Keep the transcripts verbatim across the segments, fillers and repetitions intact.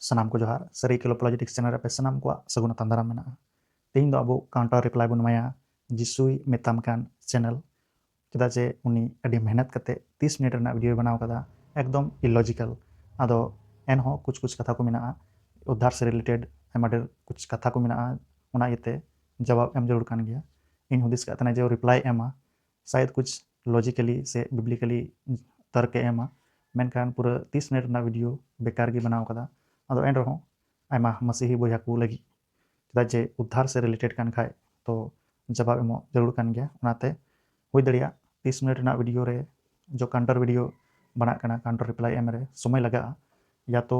ᱥᱟᱱᱟᱢ ᱠᱚ ᱡᱚᱦᱟᱨ᱾ ᱥᱟᱹᱨᱤ ᱠᱷᱮᱞᱳ Apologetics channel ᱨᱮ ᱟᱯᱮ ᱥᱟᱱᱟᱢ ᱠᱚᱣᱟᱜ ᱥᱟᱹᱜᱩᱱ ᱟᱛᱟᱝ ᱫᱟᱨᱟᱢ ᱢᱮᱱᱟᱜᱼᱟ᱾ ᱛᱮᱦᱮᱧ ᱫᱚ ᱟᱵᱚ counter reply ᱵᱚᱱ ᱮᱢᱟᱭᱟ ᱡᱤᱥᱩᱭ ᱢᱮᱛᱟᱢ ᱠᱟᱱ channel᱾ ᱪᱮᱫᱟᱜ ᱡᱮ ᱩᱱᱤ ᱟᱹᱰᱤ ᱢᱮᱦᱱᱚᱛ ᱠᱟᱛᱮ ᱛᱤᱥ ᱢᱤᱱᱤᱴ ᱨᱮᱱᱟᱜ video ᱵᱮᱱᱟᱣ ᱠᱟᱫᱟ, ᱮᱠᱫᱚᱢ illogical᱾ ᱟᱫᱚ ᱮᱱᱦᱚᱸ ᱠᱩᱪ ᱠᱩᱪ ᱠᱟᱛᱷᱟ ᱠᱚ ᱢᱮᱱᱟᱜᱼᱟ, ᱩᱫᱽᱫᱷᱟᱨ ᱥᱮ related ᱟᱭᱢᱟ ᱰᱷᱮᱨ ᱠᱩᱪ ᱠᱟᱛᱷᱟ ᱠᱚ ᱢᱮᱱᱟᱜᱼᱟ, ᱚᱱᱟ ᱤᱭᱟᱹᱛᱮ ᱡᱟᱣᱟᱵ ᱮᱢ ᱡᱟᱹᱨᱩᱲ ᱠᱟᱱ ᱜᱮᱭᱟ᱾ ᱤᱧ ᱦᱩᱫᱤᱥ ᱠᱟᱜ ᱛᱟᱦᱮᱱᱟ ᱡᱮ reply ᱮᱢᱟ, ᱥᱟᱭᱮᱫ ᱠᱩᱪ logically ᱥᱮ biblically ᱛᱚᱨᱠᱮ ᱮᱢᱟ, ᱢᱮᱱᱠᱷᱟᱱ ᱯᱩᱨᱟᱹ ᱛᱤᱥ ᱢᱤᱱᱤᱴ ᱨᱮᱱᱟᱜ video ᱵᱮᱠᱟᱨ ᱜᱮ ᱵᱮᱱᱟᱣ ᱠᱟᱫᱟ᱾ ᱟᱫᱚ ᱮᱱ ᱨᱮᱦᱚᱸ ᱟᱭᱢᱟ ᱢᱟᱥᱤᱦᱤ ᱵᱚᱭᱦᱟ ᱠᱚ ᱞᱟᱹᱜᱤᱫ, ᱪᱮᱫᱟᱜ ᱡᱮ ᱩᱫᱽᱫᱷᱟᱨ ᱥᱮ related ᱠᱟᱱ ᱠᱷᱟᱡ ᱛᱚ ᱡᱟᱣᱟᱵ ᱮᱢᱚᱜ ᱡᱟᱹᱨᱩᱲ ᱠᱟᱱ ᱜᱮᱭᱟ᱾ ᱚᱱᱟᱛᱮ ᱦᱩᱭ ᱫᱟᱲᱮᱭᱟᱜ ᱛᱤᱥ ᱢᱤᱱᱤᱴ ᱨᱮᱱᱟᱜ video ᱨᱮ ᱡᱚ counter video ᱵᱮᱱᱟᱜ ᱠᱟᱱᱟ, counter reply ᱮᱢ ᱨᱮ ᱥᱚᱢᱚᱭ ᱞᱟᱜᱟᱜᱼᱟ, ᱭᱟ ᱛᱚ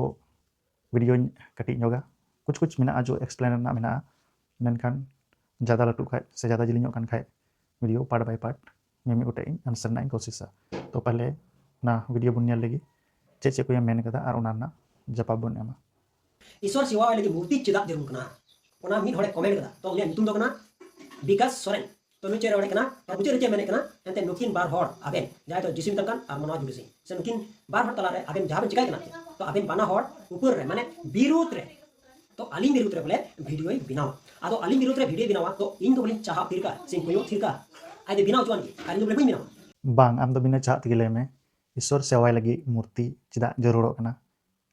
videoᱧ ᱠᱟᱹᱴᱤᱡ ᱧᱚᱜᱟ, ᱠᱩᱪ ᱠᱩᱪ ᱢᱮᱱᱟᱜᱼᱟ ᱡᱚ explain ᱨᱮᱱᱟᱜ ᱢᱮᱱᱟᱜᱼᱟ, ᱢᱮᱱᱠᱷᱟᱱ ᱡᱟᱫᱟ ᱞᱟᱹᱴᱩᱜ ᱠᱷᱟᱡ ᱥᱮ ᱡᱟᱫᱟ ᱡᱤᱞᱤᱧᱚᱜ ᱠᱟᱱ ᱠᱷᱟᱡ video part by part ᱢᱤᱢᱤᱫ ᱜᱚᱴᱮᱡ ᱤᱧ answer ᱨᱮᱱᱟᱜ ᱤᱧ ᱠᱳᱥᱤᱥᱟ᱾ ᱛᱚ ᱯᱟᱦᱞᱮ ᱚᱱᱟ video ᱵᱚᱱ ᱧᱮᱞ ᱞᱮᱜᱮ, ᱪᱮᱫ ᱪᱮᱫ ᱠᱚ ᱢᱮᱱ ᱠᱟᱫᱟ ᱟᱨ ᱚᱱᱟ ᱨᱮᱱᱟᱜ ᱡᱟᱣᱟᱵ ᱵᱚᱱ ᱮᱢᱟ᱾ ᱤᱥᱚᱨ ᱥᱮᱣᱟ ᱞᱟᱹᱜᱤᱫ ᱢᱩᱨᱛᱤ ᱪᱮᱫᱟᱜ ᱡᱟᱹᱨᱩᱲ ᱠᱟᱱᱟ? ᱚᱱᱟ ᱢᱤᱫ ᱦᱚᱲᱮ comment ᱠᱟᱫᱟ᱾ ᱛᱚ ᱩᱱᱤᱭᱟᱜ ᱧᱩᱛᱩᱢ ᱫᱚ ᱠᱟᱱᱟ ᱵᱤᱠᱟᱥ ᱥᱚᱨᱮᱱ᱾ ᱛᱚ ᱱᱩᱭ ᱪᱮᱫ ᱮ ᱨᱚᱲᱮᱫ ᱠᱟᱱᱟ? ᱟᱨ ᱢᱩᱪᱟᱹᱫ ᱨᱮ ᱪᱮᱫ ᱮ ᱢᱮᱱᱮᱫ ᱠᱟᱱᱟ? ᱮᱱᱛᱮ ᱱᱩᱠᱤᱱ ᱵᱟᱨ ᱦᱚᱲ ᱟᱵᱮᱱ ᱡᱟᱦᱟᱸᱭ ᱫᱚ ᱡᱤᱥᱩ ᱢᱮᱛᱟᱢ ᱠᱟᱱ ᱟᱨ ᱢᱟᱱᱣᱟ ᱡᱩᱰᱤ ᱥᱤᱝ, ᱥᱮ ᱱᱩᱠᱤᱱ ᱵᱟᱨ ᱦᱚᱲ ᱛᱟᱞᱟᱨᱮ ᱟᱵᱮᱱ ᱡᱟᱦᱟᱸ ᱵᱮᱱ ᱪᱤᱠᱟᱹᱭ ᱠᱟᱱᱟ, ᱛᱚ ᱟᱵᱮᱱ ᱵᱟᱱᱟ ᱦᱚᱲ ᱩᱯᱚᱨ ᱨᱮ, ᱢᱟᱱᱮ ᱵᱤᱨᱩᱫᱷ ᱨᱮ, ᱛᱚ ᱟᱹᱞᱤᱧ ᱵᱤᱨᱩᱫᱷ ᱨᱮ ᱵᱚᱞᱮ videoᱭ ᱵᱮᱱᱟᱣᱟ᱾ ᱟᱫᱚ ᱟᱹᱞᱤᱧ ᱵᱤᱨᱩᱫᱷ ᱨᱮ videoᱭ ᱵᱮᱱᱟᱣᱟ, ᱛᱚ ᱤᱧ ᱫᱚ ᱵᱚᱞᱮᱧ ᱪᱟᱦᱟᱜ ᱛᱷᱤᱨ ᱠᱟᱜᱼᱟ ᱥᱮᱧ ᱠᱚᱭᱚᱜ ᱛᱷᱤᱨ ᱠᱟᱜᱼᱟ? ᱟᱡ ᱫᱚ ᱵᱮᱱᱟᱣ ᱦᱚᱪᱚᱣᱟᱱ ᱜᱮ, ᱟᱹᱞᱤᱧ ᱫᱚ ᱵᱚᱞᱮ ᱵᱟᱹᱧ ᱵᱮᱱᱟᱣᱟ᱾ ᱵᱟᱝ, ᱟᱢ ᱫᱚ ᱵᱤᱱᱟᱹ ᱪᱟᱦᱟᱜ ᱛᱮᱜᱮ ᱞᱟᱹᱭ ᱢᱮ, ᱤᱥᱚᱨ ᱥᱮᱣᱟᱭ ᱞᱟᱹᱜᱤᱫ ᱢᱩᱨᱛᱤ ᱪᱮᱫᱟᱜ ᱡᱟᱹᱨᱩᱲᱚᱜ ᱠᱟᱱᱟ?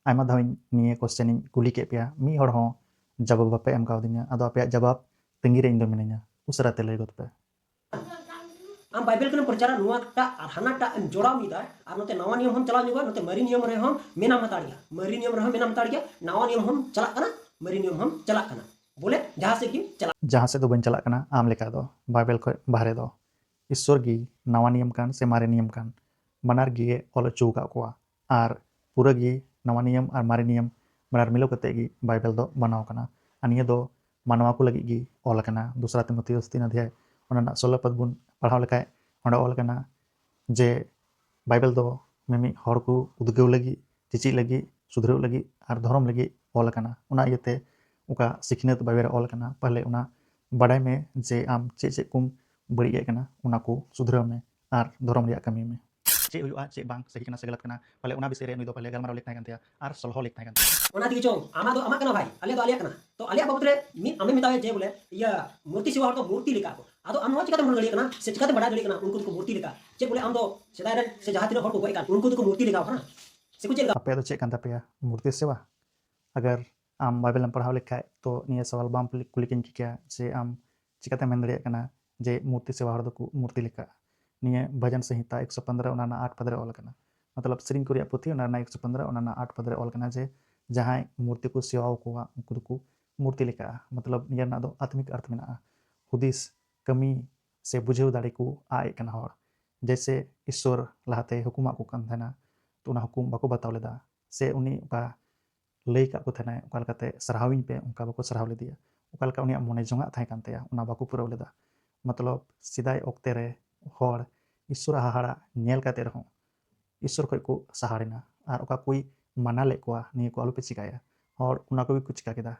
ᱟᱭᱢᱟ ᱫᱷᱟᱣ ᱤᱧ ᱱᱤᱭᱟᱹ question ᱤᱧ ᱠᱩᱞᱤ ᱠᱮᱫ ᱯᱮᱭᱟ, ᱢᱤᱫ ᱦᱚᱲ ᱦᱚᱸ ᱡᱟᱵᱟᱵ ᱵᱟᱯᱮ ᱮᱢ ᱠᱟᱣᱫᱤᱧᱟ᱾ ᱟᱫᱚ ᱟᱯᱮᱭᱟᱜ ᱡᱟᱵᱟᱵ ᱛᱟᱺᱜᱤ ᱨᱮ ᱤᱧ ᱫᱚ ᱢᱤᱱᱟᱹᱧᱟ, ᱩᱥᱟᱹᱨᱟ ᱛᱮ ᱞᱟᱹᱭ ᱜᱚᱫ ᱯᱮ᱾ ᱟᱢ ᱵᱟᱭᱵᱮᱞ ᱠᱷᱚᱱᱮᱢ ᱯᱨᱚᱪᱟᱨᱟ, ᱱᱚᱣᱟᱴᱟᱜ ᱟᱨ ᱦᱟᱱᱟᱴᱟᱜ ᱮᱢ ᱡᱚᱲᱟᱣ ᱢᱤᱫᱟ, ᱟᱨ ᱱᱚᱛᱮ ᱱᱟᱣᱟ ᱱᱤᱭᱚᱢ ᱦᱚᱸᱢ ᱪᱟᱞᱟᱣ ᱧᱚᱜᱚᱜᱼᱟ, ᱱᱚᱛᱮ ᱢᱟᱨᱮ ᱱᱤᱭᱚᱢ ᱨᱮᱦᱚᱸ ᱢᱮᱱᱟᱢ ᱦᱟᱛᱟᱲ ᱜᱮᱭᱟ, ᱢᱟᱨᱮ ᱱᱤᱭᱚᱢ ᱨᱮᱦᱚᱸ ᱢᱮᱱᱟᱢ ᱦᱟᱛᱟᱲ ᱜᱮᱭᱟ, ᱱᱟᱣᱟ ᱱᱤᱭᱚᱢ ᱦᱚᱸᱢ ᱪᱟᱞᱟᱜ ᱠᱟᱱᱟ, ᱢᱟᱨᱮ ᱱᱤᱭᱚᱢ ᱦᱚᱸᱢ ᱪᱟᱞᱟᱜ ᱠᱟᱱᱟ, ᱵᱚᱞᱮ ᱡᱟᱦᱟᱸ ᱥᱮᱫ ᱜᱮᱢ ᱪᱟᱞᱟᱜ᱾ ᱡᱟᱦᱟᱸ ᱥᱮᱫ ᱫᱚ ᱵᱟᱹᱧ ᱪᱟᱞᱟᱜ ᱠᱟᱱᱟ ᱟᱢ ᱞᱮᱠᱟ ᱫᱚ, ᱵᱟᱭᱵᱮᱞ ᱠᱷᱚᱱ ᱵᱟᱦᱨᱮ ᱫᱚ᱾ ᱤᱥᱥᱚᱨ ᱜᱮ ᱱᱟᱣᱟ ᱱᱤᱭᱚᱢ ᱠᱟᱱ ᱥᱮ ᱢᱟᱨᱮ ᱱᱤᱭᱚᱢ ᱠᱟᱱ, ᱵᱟᱱᱟᱨ ᱜᱮ ᱚᱞ ᱦᱚᱪᱚ ᱟᱠᱟᱫ ᱠᱚᱣᱟ᱾ ᱟᱨ ᱯᱩᱨᱟᱹ ᱜᱮ ᱱᱟᱣᱟ ᱱᱤᱭᱚᱢ ᱟᱨ ᱢᱟᱨᱮ ᱱᱤᱭᱚᱢ ᱵᱟᱱᱟᱨ ᱢᱤᱞᱟᱹᱣ ᱠᱟᱛᱮ ᱜᱮ ᱵᱟᱭᱵᱮᱞ ᱫᱚ ᱵᱮᱱᱟᱣ ᱠᱟᱱᱟ᱾ ᱟᱨ ᱱᱤᱭᱟᱹ ᱫᱚ ᱢᱟᱱᱣᱟ ᱠᱚ ᱞᱟᱹᱜᱤᱫ ᱜᱮ ᱚᱞ ᱟᱠᱟᱱᱟ᱾ ᱫᱚᱥᱨᱟ ᱛᱤᱢᱳᱛᱷᱤᱭᱚᱥ ᱛᱤᱱ ᱚᱫᱷᱭᱟᱭ, ᱚᱱᱟ ᱨᱮᱱᱟᱜ ᱥᱳᱞᱳ ᱯᱚᱫ ᱵᱚᱱ ᱯᱟᱲᱦᱟᱣ ᱞᱮᱠᱷᱟᱡ, ᱚᱸᱰᱮ ᱚᱞ ᱟᱠᱟᱱᱟ ᱡᱮ ᱵᱟᱭᱵᱮᱞ ᱫᱚ ᱢᱤᱢᱤᱫ ᱦᱚᱲ ᱠᱚ ᱩᱫᱽᱜᱟᱹᱣ ᱞᱟᱹᱜᱤᱫ, ᱪᱮᱪᱮᱫ ᱞᱟᱹᱜᱤᱫ, ᱪᱮᱪᱮᱫ ᱞᱟᱹᱜᱤᱫ ᱟᱨ ᱫᱷᱚᱨᱚᱢ ᱞᱟᱹᱜᱤᱫ ᱚᱞ ᱟᱠᱟᱱᱟ᱾ ᱚᱱᱟ ᱤᱭᱟᱹᱛᱮ ᱚᱠᱟ ᱥᱤᱠᱷᱱᱟᱹᱛ ᱵᱟᱭᱵᱮᱞ ᱨᱮ ᱚᱞ ᱟᱠᱟᱱᱟ, ᱯᱟᱦᱞᱮ ᱚᱱᱟ ᱵᱟᱰᱟᱭ ᱢᱮ ᱡᱮ ᱟᱢ ᱪᱮᱫ ᱪᱮᱫ ᱠᱚᱢ ᱵᱟᱹᱲᱤᱡ ᱮᱫ ᱠᱟᱱᱟ, ᱚᱱᱟ ᱠᱚ ᱥᱩᱫᱷᱨᱟᱹᱣ ᱢᱮ ᱟᱨ ᱫᱷᱚᱨᱚᱢ ᱨᱮᱭᱟᱜ ᱠᱟᱹᱢᱤ ᱢᱮ᱾ ᱪᱮᱫ ᱦᱩᱭᱩᱜᱼᱟ, ᱪᱮᱫ ᱵᱟᱝ ᱥᱟᱹᱦᱤ ᱠᱟᱱᱟ ᱥᱮ ᱜᱟᱞᱟᱛ ᱠᱟᱱᱟ, ᱯᱟᱞᱮ ᱚᱱᱟ ᱵᱤᱥᱚᱭ ᱨᱮ ᱱᱩᱭ ᱫᱚ ᱯᱟᱞᱮ ᱜᱟᱞᱢᱟᱨᱟᱣ ᱞᱮᱠ ᱛᱟᱦᱮᱸ ᱠᱟᱱ ᱛᱟᱭᱟ ᱟᱨ ᱥᱚᱞᱦᱚ ᱞᱮᱠ ᱛᱟᱦᱮᱸ ᱠᱟᱱ ᱛᱟᱭᱟ᱾ ᱚᱱᱟ ᱛᱮᱜᱮ ᱪᱚᱝ, ᱟᱢᱟᱜ ᱫᱚ ᱟᱢᱟᱜ ᱠᱟᱱᱟ ᱵᱷᱟᱭ, ᱟᱞᱮᱭᱟᱜ ᱫᱚ ᱟᱞᱮᱭᱟᱜ ᱠᱟᱱᱟ᱾ ᱛᱚ ᱟᱞᱮᱭᱟᱜ ᱵᱟᱵᱚᱫ ᱨᱮ ᱢᱤᱫ ᱟᱢᱮᱢ ᱢᱮᱛᱟᱣᱟ ᱡᱮ ᱵᱚᱞᱮ ᱤᱭᱟᱹ ᱢᱩᱨᱛᱤ ᱥᱮᱵᱟ ᱦᱚᱲ ᱫᱚ ᱢᱩᱨᱛᱤ ᱞᱮᱠᱟ ᱠᱚ᱾ ᱟᱫᱚ ᱟᱢ ᱱᱚᱣᱟ ᱪᱤᱠᱟᱹᱛᱮᱢ ᱨᱚᱲ ᱫᱟᱲᱮᱭᱟᱜ ᱠᱟᱱᱟ ᱥᱮ ᱪᱤᱠᱟᱹᱛᱮᱢ ᱵᱟᱰᱟᱭ ᱫᱟᱲᱮᱭᱟᱜ ᱠᱟᱱᱟ ᱩᱱᱠᱩ ᱫᱚᱠᱚ ᱢᱩᱨᱛᱤ ᱞᱮᱠᱟ? ᱪᱮᱫ ᱵᱚᱞᱮ ᱟᱢ ᱫᱚ ᱥᱮᱫᱟᱭ ᱨᱮᱱ ᱥᱮ ᱡᱟᱦᱟᱸ ᱛᱤᱱᱟᱹᱜ ᱦᱚᱲ ᱠᱚ ᱜᱚᱡ ᱟᱠᱟᱱ ᱩᱱᱠᱩ ᱫᱚᱠᱚ ᱢᱩᱨᱛᱤ ᱞᱮᱠᱟ ᱠᱟᱱᱟ ᱥᱮ ᱠᱚ ᱪᱮᱫ ᱞᱮᱠᱟ? ᱟᱯᱮᱭᱟᱜ ᱫᱚ ᱪᱮᱫ ᱠᱟᱱ ᱛᱟᱯᱮᱭᱟ ᱢᱩᱨᱛᱤ ᱥᱮᱵᱟ? ᱟᱜᱟᱨ ᱟᱢ ᱵᱟᱭᱵᱮᱞ ᱮᱢ ᱯᱟᱲᱦᱟᱣ ᱞᱮᱠᱷᱟᱡ ᱛᱚ ᱱᱤᱭᱟᱹ ᱥᱟᱣᱟᱞ ᱵᱟᱢ ᱠᱩᱞᱤ ᱠᱮᱧ ᱠᱮᱭᱟ ᱡᱮ ᱟᱢ ᱪᱤᱠᱟᱹᱛᱮᱢ ᱢᱮᱱ ᱫᱟᱲᱮᱭᱟᱜ ᱠᱟᱱᱟ ᱡᱮ ᱢᱩᱨᱛᱤ ᱥᱮᱵᱟ ᱦᱚᱲ ᱫᱚᱠᱚ ᱢᱩᱨᱛᱤ ᱞᱮᱠᱟ᱾ ᱱᱤᱭᱟᱹ ᱵᱷᱟᱡᱚᱱ ᱥᱚᱝᱦᱤᱛᱟ ᱮᱠᱥᱚ ᱯᱚᱱᱫᱽᱨᱚ ᱚᱱᱟ ᱨᱮᱱᱟᱜ ᱟᱴ ᱯᱟᱫᱽ ᱨᱮ ᱚᱞ ᱟᱠᱟᱱᱟ᱾ ᱢᱚᱛᱞᱚᱵ ᱥᱮᱨᱮᱧ ᱠᱚ ᱨᱮᱭᱟᱜ ᱯᱩᱛᱷᱤ ᱚᱱᱟ ᱨᱮᱱᱟᱜ ᱮᱠᱥᱚ ᱯᱚᱱᱫᱽᱨᱚ ᱚᱱᱟ ᱨᱮᱱᱟᱜ ᱟᱴ ᱯᱟᱫᱽ ᱨᱮ ᱚᱞ ᱟᱠᱟᱱᱟ ᱡᱮ ᱡᱟᱦᱟᱸᱭ ᱢᱩᱨᱛᱤ ᱠᱚ ᱥᱮᱵᱟᱣ ᱠᱚᱣᱟ ᱩᱱᱠᱩ ᱫᱚᱠᱚ ᱢᱩᱨᱛᱤ ᱞᱮᱠᱟ᱾ ᱢᱚᱛᱞᱚᱵ ᱱᱤᱭᱟᱹ ᱨᱮᱱᱟᱜ ᱫᱚ ᱟᱛᱢᱤᱠ ᱟᱨᱛᱷ ᱢᱮᱱᱟᱜᱼᱟ, ᱦᱩᱫᱤᱥ, ᱠᱟᱹᱢᱤ ᱥᱮ ᱵᱩᱡᱷᱟᱹᱣ ᱫᱟᱲᱮ ᱠᱚ ᱟᱜ ᱮᱫ ᱠᱟᱱᱟ ᱦᱚᱲ᱾ ᱡᱮᱭᱥᱮ ᱤᱥᱥᱚᱨ ᱞᱟᱦᱟᱛᱮ ᱦᱩᱠᱩᱢᱟᱜ ᱠᱚ ᱠᱟᱱ ᱛᱟᱦᱮᱱᱟ, ᱛᱚ ᱚᱱᱟ ᱦᱩᱠᱩᱢ ᱵᱟᱠᱚ ᱵᱟᱛᱟᱣ ᱞᱮᱫᱟ, ᱥᱮ ᱩᱱᱤ ᱚᱠᱟ ᱞᱟᱹᱭ ᱠᱟᱜ ᱠᱚ ᱛᱟᱦᱮᱱᱟᱭ ᱚᱠᱟ ᱞᱮᱠᱟᱛᱮ ᱥᱟᱨᱦᱟᱣᱤᱧ ᱯᱮ, ᱚᱱᱠᱟ ᱵᱟᱠᱚ ᱥᱟᱨᱦᱟᱣ ᱞᱮᱫᱮᱭᱟ᱾ ᱚᱠᱟ ᱞᱮᱠᱟ ᱩᱱᱤᱭᱟᱜ ᱢᱚᱱᱮ ᱡᱚᱝᱟᱜ ᱛᱟᱦᱮᱸ ᱠᱟᱱ ᱛᱟᱭᱟ ᱚᱱᱟ ᱵᱟᱠᱚ ᱯᱩᱨᱟᱹᱣ ᱞᱮᱫᱟ᱾ ᱢᱚᱛᱞᱚᱵ ᱥᱮᱫᱟᱭ ᱚᱠᱛᱮ ᱨᱮ ᱦᱚᱲ ᱤᱥᱥᱚᱨᱟᱜ ᱦᱟᱦᱟᱲᱟᱜ ᱧᱮᱞ ᱠᱟᱛᱮ ᱨᱮᱦᱚᱸ ᱤᱥᱥᱚᱨ ᱠᱷᱚᱡ ᱠᱚ ᱥᱟᱦᱟᱲᱮᱱᱟ᱾ ᱟᱨ ᱚᱠᱟ ᱠᱚᱭ ᱢᱟᱱᱟ ᱞᱮᱫ ᱠᱚᱣᱟ ᱱᱤᱭᱟᱹ ᱠᱚ ᱟᱞᱚᱯᱮ ᱪᱤᱠᱟᱹᱭᱟ, ᱦᱚᱲ ᱚᱱᱟ ᱠᱚᱜᱮ ᱠᱚ ᱪᱤᱠᱟ ᱠᱮᱫᱟ᱾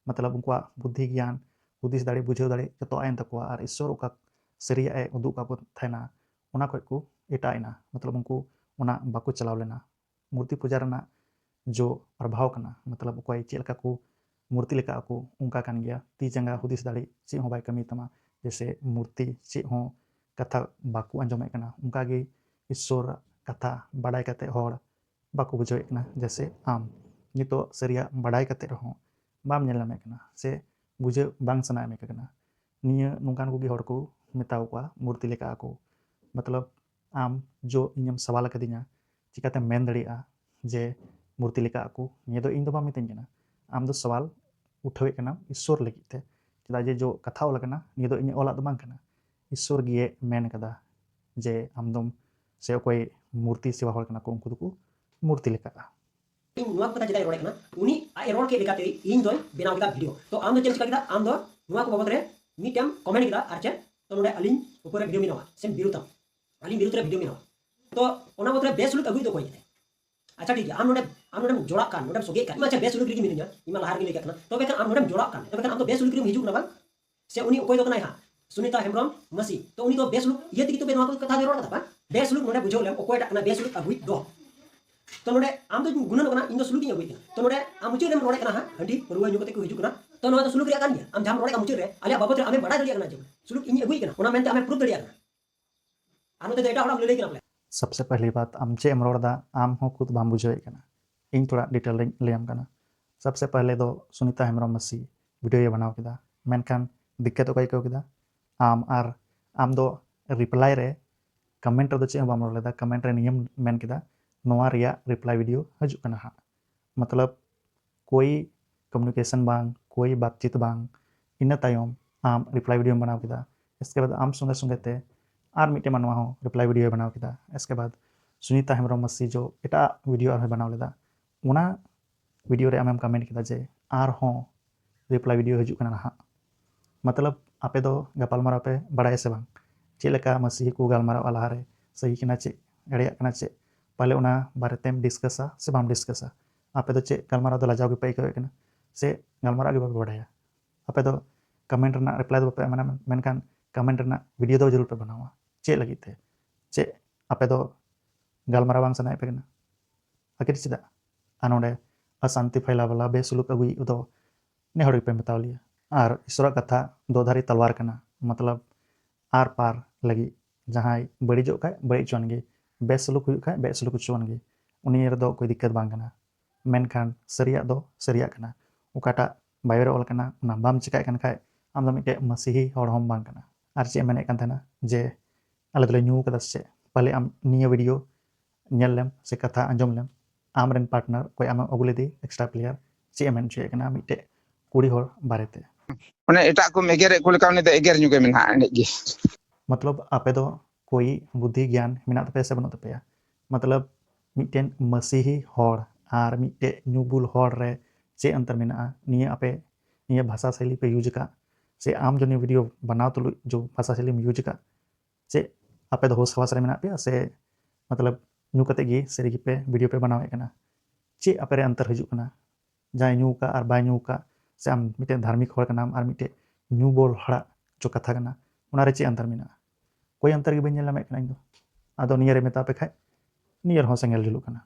ᱢᱚᱛᱞᱚᱵ ᱩᱱᱠᱩᱣᱟᱜ ᱵᱩᱫᱽᱫᱷᱤ ᱜᱮᱭᱟᱱ, ᱦᱩᱫᱤᱥ ᱫᱟᱲᱮ, ᱵᱩᱡᱷᱟᱹᱣ ᱫᱟᱲᱮ ᱡᱚᱛᱚ ᱟᱭᱮᱱ ᱛᱟᱠᱚᱣᱟ᱾ ᱟᱨ ᱤᱥᱥᱚᱨ ᱚᱠᱟ ᱥᱟᱹᱨᱤᱭᱟᱜ ᱮ ᱩᱫᱩᱜ ᱟᱠᱟᱫ ᱠᱚ ᱛᱟᱦᱮᱱᱟ ᱚᱱᱟ ᱠᱷᱚᱡ ᱠᱚ ᱮᱴᱟᱜ ᱮᱱᱟ᱾ ᱢᱚᱛᱞᱚᱵ ᱩᱱᱠᱩ ᱚᱱᱟ ᱵᱟᱠᱚ ᱪᱟᱞᱟᱣ ᱞᱮᱱᱟ᱾ ᱢᱩᱨᱛᱤ ᱯᱩᱡᱟ ᱨᱮᱱᱟᱜ ᱡᱚ ᱯᱨᱚᱵᱷᱟᱣ ᱠᱟᱱᱟ᱾ ᱢᱚᱛᱞᱚᱵ ᱚᱠᱚᱭ ᱪᱮᱫ ᱞᱮᱠᱟ ᱠᱚ ᱢᱩᱨᱛᱤ ᱞᱮᱠᱟ ᱟᱠᱚ ᱚᱱᱠᱟ ᱠᱟᱱ ᱜᱮᱭᱟ᱾ ᱛᱤ ᱡᱟᱸᱜᱟ ᱦᱩᱫᱤᱥ ᱫᱟᱲᱮ ᱪᱮᱫ ᱦᱚᱸ ᱵᱟᱭ ᱠᱟᱹᱢᱤ ᱛᱟᱢᱟ᱾ ᱡᱮᱭᱥᱮ ᱢᱩᱨᱛᱤ ᱪᱮᱫ ᱦᱚᱸ ᱠᱟᱛᱷᱟ ᱵᱟᱠᱚ ᱟᱸᱡᱚᱢᱮᱫ ᱠᱟᱱᱟ, ᱚᱱᱠᱟ ᱜᱮ ᱤᱥᱥᱚᱨᱟᱜ ᱠᱟᱛᱷᱟ ᱵᱟᱰᱟᱭ ᱠᱟᱛᱮ ᱦᱚᱲ ᱵᱟᱠᱚ ᱵᱩᱡᱷᱟᱹᱣᱮᱫ ᱠᱟᱱᱟ᱾ ᱡᱮᱭᱥᱮ ᱟᱢ ᱱᱤᱛᱚᱜ ᱥᱟᱹᱨᱤᱭᱟᱜ ᱵᱟᱰᱟᱭ ᱠᱟᱛᱮ ᱨᱮᱦᱚᱸ ᱵᱟᱢ ᱧᱮᱞ ᱧᱟᱢᱮᱫ ᱠᱟᱱᱟ ᱥᱮ ᱵᱩᱡᱷᱟᱹᱣ ᱵᱟᱝ ᱥᱟᱱᱟᱭᱮᱫ ᱢᱮ ᱠᱟᱱᱟ᱾ ᱱᱤᱭᱟᱹ ᱱᱚᱝᱠᱟᱱ ᱠᱚᱜᱮ ᱦᱚᱲ ᱠᱚ ᱢᱮᱛᱟᱣ ᱠᱚᱣᱟ ᱢᱩᱨᱛᱤ ᱞᱮᱠᱟ ᱟᱠᱚ᱾ ᱢᱚᱛᱞᱚᱵ ᱟᱢ ᱡᱚ ᱤᱧᱮᱢ ᱥᱟᱣᱟᱞ ᱟᱠᱟᱫᱤᱧᱟ, ᱪᱤᱠᱟᱛᱮᱢ ᱢᱮᱱ ᱫᱟᱲᱮᱭᱟᱜᱼᱟ ᱡᱮ ᱢᱩᱨᱛᱤ ᱞᱮᱠᱟ ᱟᱠᱚ? ᱱᱤᱭᱟᱹ ᱫᱚ ᱤᱧ ᱫᱚ ᱵᱟᱢ ᱢᱤᱛᱟᱹᱧ ᱠᱟᱱᱟ, ᱟᱢ ᱫᱚ ᱥᱟᱣᱟᱞ ᱩᱴᱷᱟᱹᱣᱮᱫ ᱠᱟᱱᱟᱢ ᱤᱥᱥᱚᱨ ᱞᱟᱹᱜᱤᱫ ᱛᱮ᱾ ᱪᱮᱫᱟᱜ ᱡᱮ ᱡᱚ ᱠᱟᱛᱷᱟ ᱚᱞ ᱟᱠᱟᱱᱟ, ᱱᱤᱭᱟᱹ ᱫᱚ ᱤᱧᱟᱹᱜ ᱚᱞᱟᱜ ᱫᱚ ᱵᱟᱝ ᱠᱟᱱᱟ᱾ ᱤᱥᱥᱚᱨ ᱜᱮ ᱢᱮᱱ ᱠᱟᱫᱟ ᱡᱮ ᱟᱢ ᱫᱚᱢ ᱥᱮ ᱚᱠᱚᱭ ᱢᱩᱨᱛᱤ ᱥᱮᱵᱟ ᱦᱚᱲ ᱠᱟᱱᱟ ᱠᱚ ᱩᱱᱠᱩ ᱫᱚᱠᱚ ᱢᱩᱨᱛᱤ ᱞᱮᱠᱟᱜᱼᱟ᱾ ᱤᱧ ᱱᱚᱣᱟ ᱠᱚ ᱠᱟᱛᱷᱟ ᱪᱮᱫᱟᱜ ᱤᱧ ᱨᱚᱲᱮᱫ ᱠᱟᱱᱟ? ᱩᱱᱤ ᱟᱡ ᱮ ᱨᱚᱲ ᱠᱮᱫ ᱞᱮᱠᱟᱛᱮ ᱤᱧ ᱫᱚᱧ ᱵᱮᱱᱟᱣ ᱠᱮᱫᱟ ᱵᱷᱤᱰᱤᱭᱳ᱾ ᱛᱚ ᱟᱢ ᱫᱚ ᱪᱮᱫ ᱮᱢ ᱪᱤᱠᱟ ᱠᱮᱫᱟ? ᱟᱢ ᱫᱚ ᱱᱚᱣᱟ ᱠᱚ ᱵᱟᱵᱚᱫ ᱨᱮ ᱢᱤᱫᱴᱮᱱ ᱠᱚᱢᱮᱱᱴ ᱠᱮᱫᱟ ᱟᱨ ᱪᱮᱫ, ᱛᱚ ᱱᱚᱰᱮ ᱟᱹᱞᱤᱧ ᱩᱯᱚᱨ ᱨᱮ ᱵᱷᱤᱰᱤᱭᱳ ᱵᱮᱱᱟᱣᱟ ᱥᱮ ᱵᱤᱨᱩᱫᱷ ᱟᱢ, ᱟᱹᱞᱤᱧ ᱵᱤᱨᱩᱫᱷ ᱨᱮ ᱵᱷᱤᱰᱤᱭᱳ ᱵᱮᱱᱟᱣᱟ᱾ ᱛᱚ ᱚᱱᱟ ᱵᱟᱵᱚᱫ ᱨᱮ ᱵᱮᱥ ᱥᱩᱞᱩᱠ ᱟᱹᱜᱩᱭ ᱫᱚ ᱚᱠᱚᱭ ᱠᱟᱱᱟᱭ? ᱟᱪᱪᱷᱟ ᱴᱷᱤᱠ ᱜᱮᱭᱟ, ᱟᱢ ᱱᱚᱰᱮ, ᱟᱢ ᱱᱚᱰᱮᱢ ᱡᱚᱲᱟᱜ ᱠᱟᱱ, ᱱᱚᱰᱮᱢ ᱥᱚᱜᱮᱜ ᱠᱟᱱ, ᱤᱧ ᱢᱟ ᱟᱪᱪᱷᱟ ᱵᱮᱥ ᱥᱩᱞᱩᱠ ᱨᱮᱜᱮ ᱢᱤᱱᱟᱹᱧᱟ, ᱤᱧ ᱢᱟ ᱞᱟᱦᱟ ᱨᱮᱜᱮ ᱞᱟᱹᱭ ᱠᱟᱜ ᱠᱟᱱᱟ᱾ ᱛᱚᱵᱮ ᱠᱷᱟᱱ ᱟᱢ ᱱᱚᱰᱮᱢ ᱡᱚᱲᱟᱜ ᱠᱟᱱ, ᱛᱚᱵᱮ ᱠᱷᱟᱱ ᱟᱢ ᱫᱚ ᱵᱮᱥ ᱥᱩᱞᱩᱠ ᱨᱮᱢ ᱦᱤᱡᱩᱜ ᱠᱟᱱᱟ ᱵᱟᱝ? ᱥᱮ ᱩᱱᱤ ᱚᱠᱚᱭ ᱫᱚ ᱠᱟᱱᱟᱭ ᱦᱟᱸᱜ? ᱥᱩᱱᱤᱛᱟ ᱦᱮᱢᱵᱨᱚᱢ ᱢᱟᱹᱥᱤ, ᱛᱚ ᱩᱱᱤ ᱫᱚ ᱵᱮᱥᱩᱞᱩᱠ ᱤᱭᱟᱹ ᱛᱮᱜᱮ ᱛᱚᱵᱮ ᱱᱚᱣᱟ ᱠᱚ ᱠᱟᱛᱷᱟ ᱫᱚᱭ ᱨᱚᱲ ᱠᱟᱫᱟ, ᱵᱟᱝ? ᱵᱮᱥᱩᱞᱩᱠ ᱱᱚᱰᱮ ᱵᱩᱡᱷᱟᱹᱣ ᱞᱮᱢ, ᱚᱠᱚᱭᱴᱟᱜ ᱠᱟᱱᱟ ᱵᱮᱥᱩᱞᱩᱠ ᱟᱹᱜᱩᱭᱤᱡ ᱫᱚ᱾ ᱛᱚ ᱱᱚᱰᱮ ᱟᱢ ᱫᱚ ᱜᱩᱱᱟᱹᱱᱚᱜ ᱠᱟᱱᱟ, ᱤᱧ ᱫᱚ ᱥᱩᱞᱩᱠ ᱤᱧ ᱟᱹᱜᱩᱭᱮᱫ ᱠᱟᱱᱟ᱾ ᱛᱚ ᱱᱚᱰᱮ ᱟᱢ ᱢᱩᱪᱟᱹᱫ ᱨᱮᱢ ᱨᱚᱲᱮᱫ ᱠᱟᱱᱟ ᱦᱟᱸᱜ, ᱦᱟᱺᱰᱤ ᱯᱟᱹᱨᱣᱟᱹ ᱧᱩ ᱠᱟᱛᱮ ᱠᱚ ᱦᱤᱡᱩᱜ ᱠᱟᱱᱟ᱾ ᱛᱚ ᱱᱚᱣᱟ ᱫᱚ ᱥᱩᱞᱩᱠ ᱨᱮᱭᱟᱜ ᱠᱟᱱ ᱜᱮᱭᱟ, ᱟᱢ ᱡᱟᱦᱟᱸᱢ ᱨᱚᱲᱮᱫ ᱠᱟᱱᱟ ᱢᱩᱪᱟᱹᱫ ᱨᱮ ᱟᱞᱮᱭᱟᱜ ᱵᱟᱵᱚᱫ ᱨᱮ ᱟᱢᱮᱢ ᱵᱟᱰᱟᱭ ᱫᱟᱲᱮᱭᱟᱜ ᱠᱟᱱᱟ ᱡᱮ ᱥᱩᱞᱩᱠ ᱤᱧ ᱟᱹᱜᱩᱭᱮᱫ ᱠᱟᱱᱟ, ᱚᱱᱟ ᱢᱮᱱᱛᱮ ᱟᱢᱮᱢ ᱯᱨᱩᱯ ᱫᱟᱲᱮᱭᱟᱜ ᱠᱟᱱᱟ᱾ ᱟᱨ ᱱᱚᱛᱮ ᱫᱚ ᱮᱴᱟᱜ ᱦᱚᱲᱟᱜ ᱞᱟᱹᱞᱟᱹᱭ ᱠᱟᱱᱟ ᱯᱟᱞᱮ᱾ सबसे पहली बात, ᱟᱢ ᱪᱮᱫ ᱮᱢ ᱨᱚᱲ ᱮᱫᱟ, ᱟᱢ ᱦᱚᱸ ᱠᱷᱩᱫ ᱵᱟᱢ ᱵᱩᱡᱷᱟᱹᱣᱮᱫ ᱠᱟᱱᱟ᱾ ᱤᱧ ᱛᱷᱚᱲᱟ ᱰᱤᱴᱮᱞ ᱨᱤᱧ ᱞᱟᱹᱭᱟᱢ ᱠᱟᱱᱟ᱾ सबसे पहले ᱫᱚ ᱥᱩᱱᱤᱛᱟ ᱦᱮᱢᱵᱨᱚᱢ ᱢᱟᱹᱥᱤ ᱵᱷᱤᱰᱤᱭᱳᱭ ᱵᱮᱱᱟᱣ ᱠᱮᱫᱟ, ᱢᱮᱱᱠᱷᱟᱱ ᱫᱤᱠᱠᱟᱛ ᱚᱠᱚᱭ ᱟᱹᱭᱠᱟᱹᱣ ᱠᱮᱫᱟ? ᱟᱢ᱾ ᱟᱨ ᱟᱢ ᱫᱚ ᱨᱤᱯᱞᱟᱭ ᱨᱮ ᱠᱚᱢᱮᱱᱴ ᱨᱮᱫᱚ ᱪᱮᱫ ᱦᱚᱸ ᱵᱟᱢ ᱨᱚᱲ ᱞᱮᱫᱟ, ᱠᱚᱢᱮᱱᱴ ᱨᱮ ᱱᱤᱭᱟᱹᱢ ᱢᱮᱱ ᱠᱮᱫᱟ, "ᱱᱚᱣᱟ ᱨᱮᱭᱟᱜ ᱨᱤᱯᱞᱟᱭ ᱵᱷᱤᱰᱤᱭᱳ ᱦᱤᱡᱩᱜ ᱠᱟᱱᱟ ᱦᱟᱸᱜ᱾" ᱢᱚᱛᱞᱚᱵ ᱠᱳᱭ ᱠᱚᱢᱤᱭᱩᱱᱤᱠᱮᱥᱚᱱ ᱵᱟᱝ, ᱠᱳᱭ ᱵᱟᱛᱪᱤᱛ ᱵᱟᱝ᱾ ᱤᱱᱟᱹ ᱛᱟᱭᱚᱢ ᱟᱢ ᱨᱤᱯᱞᱟᱭ ᱵᱷᱤᱰᱤᱭᱳᱢ ᱵᱮᱱᱟᱣ ᱠᱮᱫᱟ᱾ ᱤᱥᱠᱮ ᱵᱟᱫ ᱟᱢ ᱥᱚᱸᱜᱮ ᱥᱚᱸᱜᱮ ᱛᱮ ᱟᱨ ᱢᱤᱫᱴᱮᱱ ᱢᱟᱱᱣᱟ ᱦᱚᱸ ᱨᱤᱯᱞᱟᱭ ᱵᱷᱤᱰᱤᱭᱳᱭ ᱵᱮᱱᱟᱣ ᱠᱮᱫᱟ᱾ ᱤᱥᱠᱮ ᱵᱟᱫ ᱥᱩᱱᱤᱛᱟ ᱦᱮᱢᱵᱨᱚᱢ ᱢᱟᱹᱥᱤ ᱡᱚ ᱮᱴᱟᱜ ᱵᱷᱤᱰᱤᱭᱳ ᱟᱨᱦᱚᱸᱭ ᱵᱮᱱᱟᱣ ᱞᱮᱫᱟ᱾ ᱚᱱᱟ ᱵᱷᱤᱰᱤᱭᱳ ᱨᱮ ᱟᱢᱮᱢ ᱠᱚᱢᱮᱱᱴ ᱠᱮᱫᱟ ᱡᱮ ᱟᱨᱦᱚᱸ ᱨᱤᱯᱞᱟᱭ ᱵᱷᱤᱰᱤᱭᱳ ᱦᱤᱡᱩᱜ ᱠᱟᱱᱟ ᱱᱟᱦᱟᱜ᱾ ᱢᱚᱛᱞᱚᱵ ᱟᱯᱮ ᱫᱚ ᱜᱟᱯᱟᱞᱢᱟᱨᱟᱣ ᱯᱮ ᱵᱟᱲᱟᱭᱟ ᱥᱮ ᱵᱟᱝ? ᱪᱮᱫ ᱞᱮᱠᱟ ᱢᱟᱹᱥᱤ ᱠᱚ ᱜᱟᱞᱢᱟᱨᱟᱣᱟ ᱞᱟᱦᱟᱨᱮ, ᱥᱟᱹᱦᱤ ᱠᱟᱱᱟ ᱪᱮᱫ, ᱮᱲᱮᱭᱟᱜ ᱠᱟᱱᱟ ᱪᱮᱫ? ᱯᱟᱞᱮ ᱚᱱᱟ ᱵᱟᱨᱮᱛᱮᱢ ᱰᱤᱥᱠᱟᱥᱟ ᱥᱮ ᱵᱟᱢ ᱰᱤᱥᱠᱟᱥᱟ? ᱟᱯᱮ ᱫᱚ ᱪᱮᱫ ᱜᱟᱞᱢᱟᱨᱟᱣ ᱫᱚ ᱞᱟᱡᱟᱣ ᱜᱮᱯᱮ ᱟᱹᱭᱠᱟᱹᱣᱮᱫ ᱠᱟᱱᱟ? ᱥᱮ ᱜᱟᱞᱢᱟᱨᱟᱣ ᱜᱮ ᱵᱟᱯᱮ ᱵᱟᱲᱟᱭᱟ? ᱟᱯᱮ ᱫᱚ ᱠᱚᱢᱮᱱᱴ ᱨᱮᱱᱟᱜ ᱨᱤᱯᱞᱟᱭ ᱫᱚ ᱵᱟᱯᱮ ᱮᱢᱟ, ᱢᱮᱱᱠᱷᱟᱱ ᱠᱚᱢᱮᱱᱴ ᱨᱮᱱᱟᱜ ᱵᱷᱤᱰᱤᱭᱳ ᱫᱚ ᱡᱟᱹᱨᱩᱲ ᱯᱮ ᱵᱮᱱᱟᱣᱟ᱾ ᱪᱮᱫ ᱞᱟᱹᱜᱤᱫ ᱛᱮ? ᱪᱮᱫ ᱟᱯᱮ ᱫᱚ ᱜᱟᱞᱢᱟᱨᱟᱣ ᱵᱟᱝ ᱥᱟᱱᱟᱭᱮᱫ ᱯᱮ ᱠᱟᱱᱟ? ᱟᱹᱠᱤᱨ ᱪᱮᱫᱟᱜ? ᱟᱨ ᱱᱚᱰᱮ ᱚᱥᱟᱱᱛᱤ ᱯᱷᱟᱭᱞᱟᱣ ᱵᱟᱞᱟ ᱵᱮᱥᱩᱞᱩᱠ ᱟᱹᱜᱩᱭᱤᱡ ᱫᱚ ᱱᱮ ᱦᱚᱲ ᱜᱮᱯᱮ ᱢᱮᱛᱟᱣ ᱞᱮᱭᱟ᱾ ᱟᱨ ᱤᱥᱚᱨᱟᱜ ᱠᱟᱛᱷᱟ ᱫᱚ ᱫᱷᱟᱨᱤ ᱛᱟᱞᱣᱟᱨ ᱠᱟᱱᱟ, ᱢᱚᱛᱞᱚᱵ ᱟᱨ ᱯᱟᱨ ᱞᱟᱹᱜᱤᱫ᱾ ᱡᱟᱦᱟᱸᱭ ᱵᱟᱹᱲᱤᱡᱚᱜ ᱠᱷᱟᱡ ᱵᱟᱹᱲᱤᱡ ᱦᱚᱪᱚᱣᱟᱱ ᱜᱮ, ᱵᱮᱥ ᱥᱩᱞᱩᱠ ᱦᱩᱭᱩᱜ ᱠᱷᱟᱡ ᱵᱮᱥ ᱥᱩᱞᱩᱠ ᱦᱚᱪᱚᱣᱟᱱ ᱜᱮ, ᱩᱱᱤ ᱨᱮᱫᱚ ᱚᱠᱚᱭ ᱫᱤᱠᱠᱟᱛ ᱵᱟᱝ ᱠᱟᱱᱟ᱾ ᱢᱮᱱᱠᱷᱟᱱ ᱥᱟᱹᱨᱤᱭᱟᱜ ᱫᱚ ᱥᱟᱹᱨᱤᱭᱟᱜ ᱠᱟᱱᱟ, ᱚᱠᱟᱴᱟᱜ ᱵᱟᱭᱵᱮᱞ ᱨᱮ ᱚᱞ ᱠᱟᱱᱟ ᱚᱱᱟ ᱵᱟᱢ ᱪᱮᱠᱟᱭᱮᱫ ᱠᱟᱱ ᱠᱷᱟᱡ ᱟᱢ ᱫᱚ ᱢᱤᱫᱴᱮᱡ ᱢᱟᱹᱥᱤᱦᱤ ᱦᱚᱲ ᱦᱚᱸᱢ ᱵᱟᱝ ᱠᱟᱱᱟ᱾ ᱟᱨ ᱪᱮᱫ ᱮᱢ ᱢᱮᱱᱮᱫ ᱠᱟᱱ ᱛᱟᱦᱮᱱᱟ ᱡᱮ ᱟᱞᱮ ᱫᱚᱞᱮ ᱧᱩ ᱠᱟᱫᱟ ᱥᱮ ᱪᱮᱫ? ᱯᱟᱞᱮ ᱟᱢ ᱱᱤᱭᱟᱹ ᱵᱷᱤᱰᱤᱭᱳ ᱧᱮᱞ ᱞᱮᱢ ᱥᱮ ᱠᱟᱛᱷᱟ ᱟᱸᱡᱚᱢ ᱞᱮᱢ, ᱟᱢᱨᱮᱱ ᱯᱟᱨᱴᱱᱟᱨ ᱚᱠᱚᱭ ᱟᱢᱮᱢ ᱟᱹᱜᱩ ᱞᱮᱫᱮ ᱮᱠᱥᱴᱨᱟ ᱯᱞᱮᱭᱟᱨ, ᱪᱮᱫ ᱮ ᱢᱮᱱ ᱦᱚᱪᱚᱭᱮᱫ ᱠᱟᱱᱟ ᱢᱤᱫᱴᱮᱡ ᱠᱩᱲᱤ ᱦᱚᱲ ᱵᱟᱨᱮᱛᱮ? ᱚᱱᱮ ᱮᱴᱟᱜ ᱠᱚᱢ ᱮᱜᱮᱨᱮᱫ ᱠᱚ ᱞᱮᱠᱟ ᱩᱱᱤ ᱫᱚ ᱮᱜᱮᱨ ᱧᱚᱜᱮ ᱢᱮᱱᱟᱜᱼᱟ ᱮᱱᱮᱡ ᱜᱮ᱾ ᱢᱚᱛᱞᱚᱵ ᱟᱯᱮ ᱫᱚ ᱠᱳᱭ ᱵᱩᱫᱽᱫᱷᱤ ᱜᱮᱭᱟᱱ ᱢᱮᱱᱟᱜ ᱛᱟᱯᱮᱭᱟ ᱥᱮ ᱵᱟᱹᱱᱩᱜ ᱛᱟᱯᱮᱭᱟ? ᱢᱚᱛᱞᱚᱵ ᱢᱤᱫᱴᱮᱱ ᱢᱟᱹᱥᱤᱦᱤ ᱦᱚᱲ ᱟᱨ ᱢᱤᱫᱴᱮᱡ ᱧᱩ ᱵᱩᱞ ᱦᱚᱲ ᱨᱮ ᱪᱮᱫ ᱚᱱᱛᱚᱨ ᱢᱮᱱᱟᱜᱼᱟ? ᱱᱤᱭᱟᱹ ᱟᱯᱮ ᱱᱤᱭᱟᱹ ᱵᱷᱟᱥᱟ ᱥᱟᱭᱞᱤ ᱯᱮ ᱤᱭᱩᱡᱽ ᱟᱠᱟᱫ ᱥᱮ ᱟᱢ ᱡᱚᱱᱤ ᱵᱷᱤᱰᱤᱭᱳ ᱵᱮᱱᱟᱣ ᱛᱩᱞᱩᱡ ᱡᱚ ᱵᱷᱟᱥᱟ ᱥᱟᱭᱞᱤᱢ ᱤᱭᱩᱡᱽ ᱟᱠᱟᱫ? ᱪᱮᱫ ᱟᱯᱮ ᱫᱚ ᱦᱳᱥ ᱦᱟᱣᱟᱥ ᱨᱮ ᱢᱮᱱᱟᱜ ᱯᱮᱭᱟ ᱥᱮ ᱢᱚᱛᱞᱚᱵ ᱧᱩ ᱠᱟᱛᱮ ᱜᱮ ᱥᱟᱹᱨᱤ ᱜᱮᱯᱮ ᱵᱷᱤᱰᱤᱭᱳ ᱯᱮ ᱵᱮᱱᱟᱣᱮᱫ ᱠᱟᱱᱟ? ᱪᱮᱫ ᱟᱯᱮ ᱨᱮ ᱚᱱᱛᱚᱨ ᱦᱤᱡᱩᱜ ᱠᱟᱱᱟ? ᱡᱟᱦᱟᱸᱭ ᱧᱩ ᱟᱠᱟᱫ ᱟᱨ ᱵᱟᱭ ᱧᱩ ᱟᱠᱟᱫ, ᱥᱮ ᱟᱢ ᱢᱤᱫᱴᱮᱱ ᱫᱷᱟᱨᱢᱤᱠ ᱦᱚᱲ ᱠᱟᱱᱟᱢ ᱟᱨ ᱢᱤᱫᱴᱮᱡ ᱧᱩ ᱵᱚᱞ ᱦᱚᱲᱟᱜ ᱠᱟᱛᱷᱟ ᱠᱟᱱᱟ, ᱚᱱᱟᱨᱮ ᱪᱮᱫ ᱚᱱᱛᱚᱨ ᱢᱮᱱᱟᱜᱼᱟ? ᱠᱳᱭ ᱚᱱᱛᱚᱨ ᱜᱮ ᱵᱟᱹᱧ ᱧᱮᱞ ᱧᱟᱢᱮᱫ ᱠᱟᱱᱟ ᱤᱧ ᱫᱚ᱾ ᱟᱫᱚ ᱱᱤᱭᱟᱹᱨᱮ ᱢᱮᱛᱟ ᱯᱮ ᱠᱷᱟᱡ, ᱱᱤᱭᱟᱹ ᱨᱮᱦᱚᱸ ᱥᱮᱸᱜᱮᱞ ᱡᱩᱞᱩᱜ ᱠᱟᱱᱟ᱾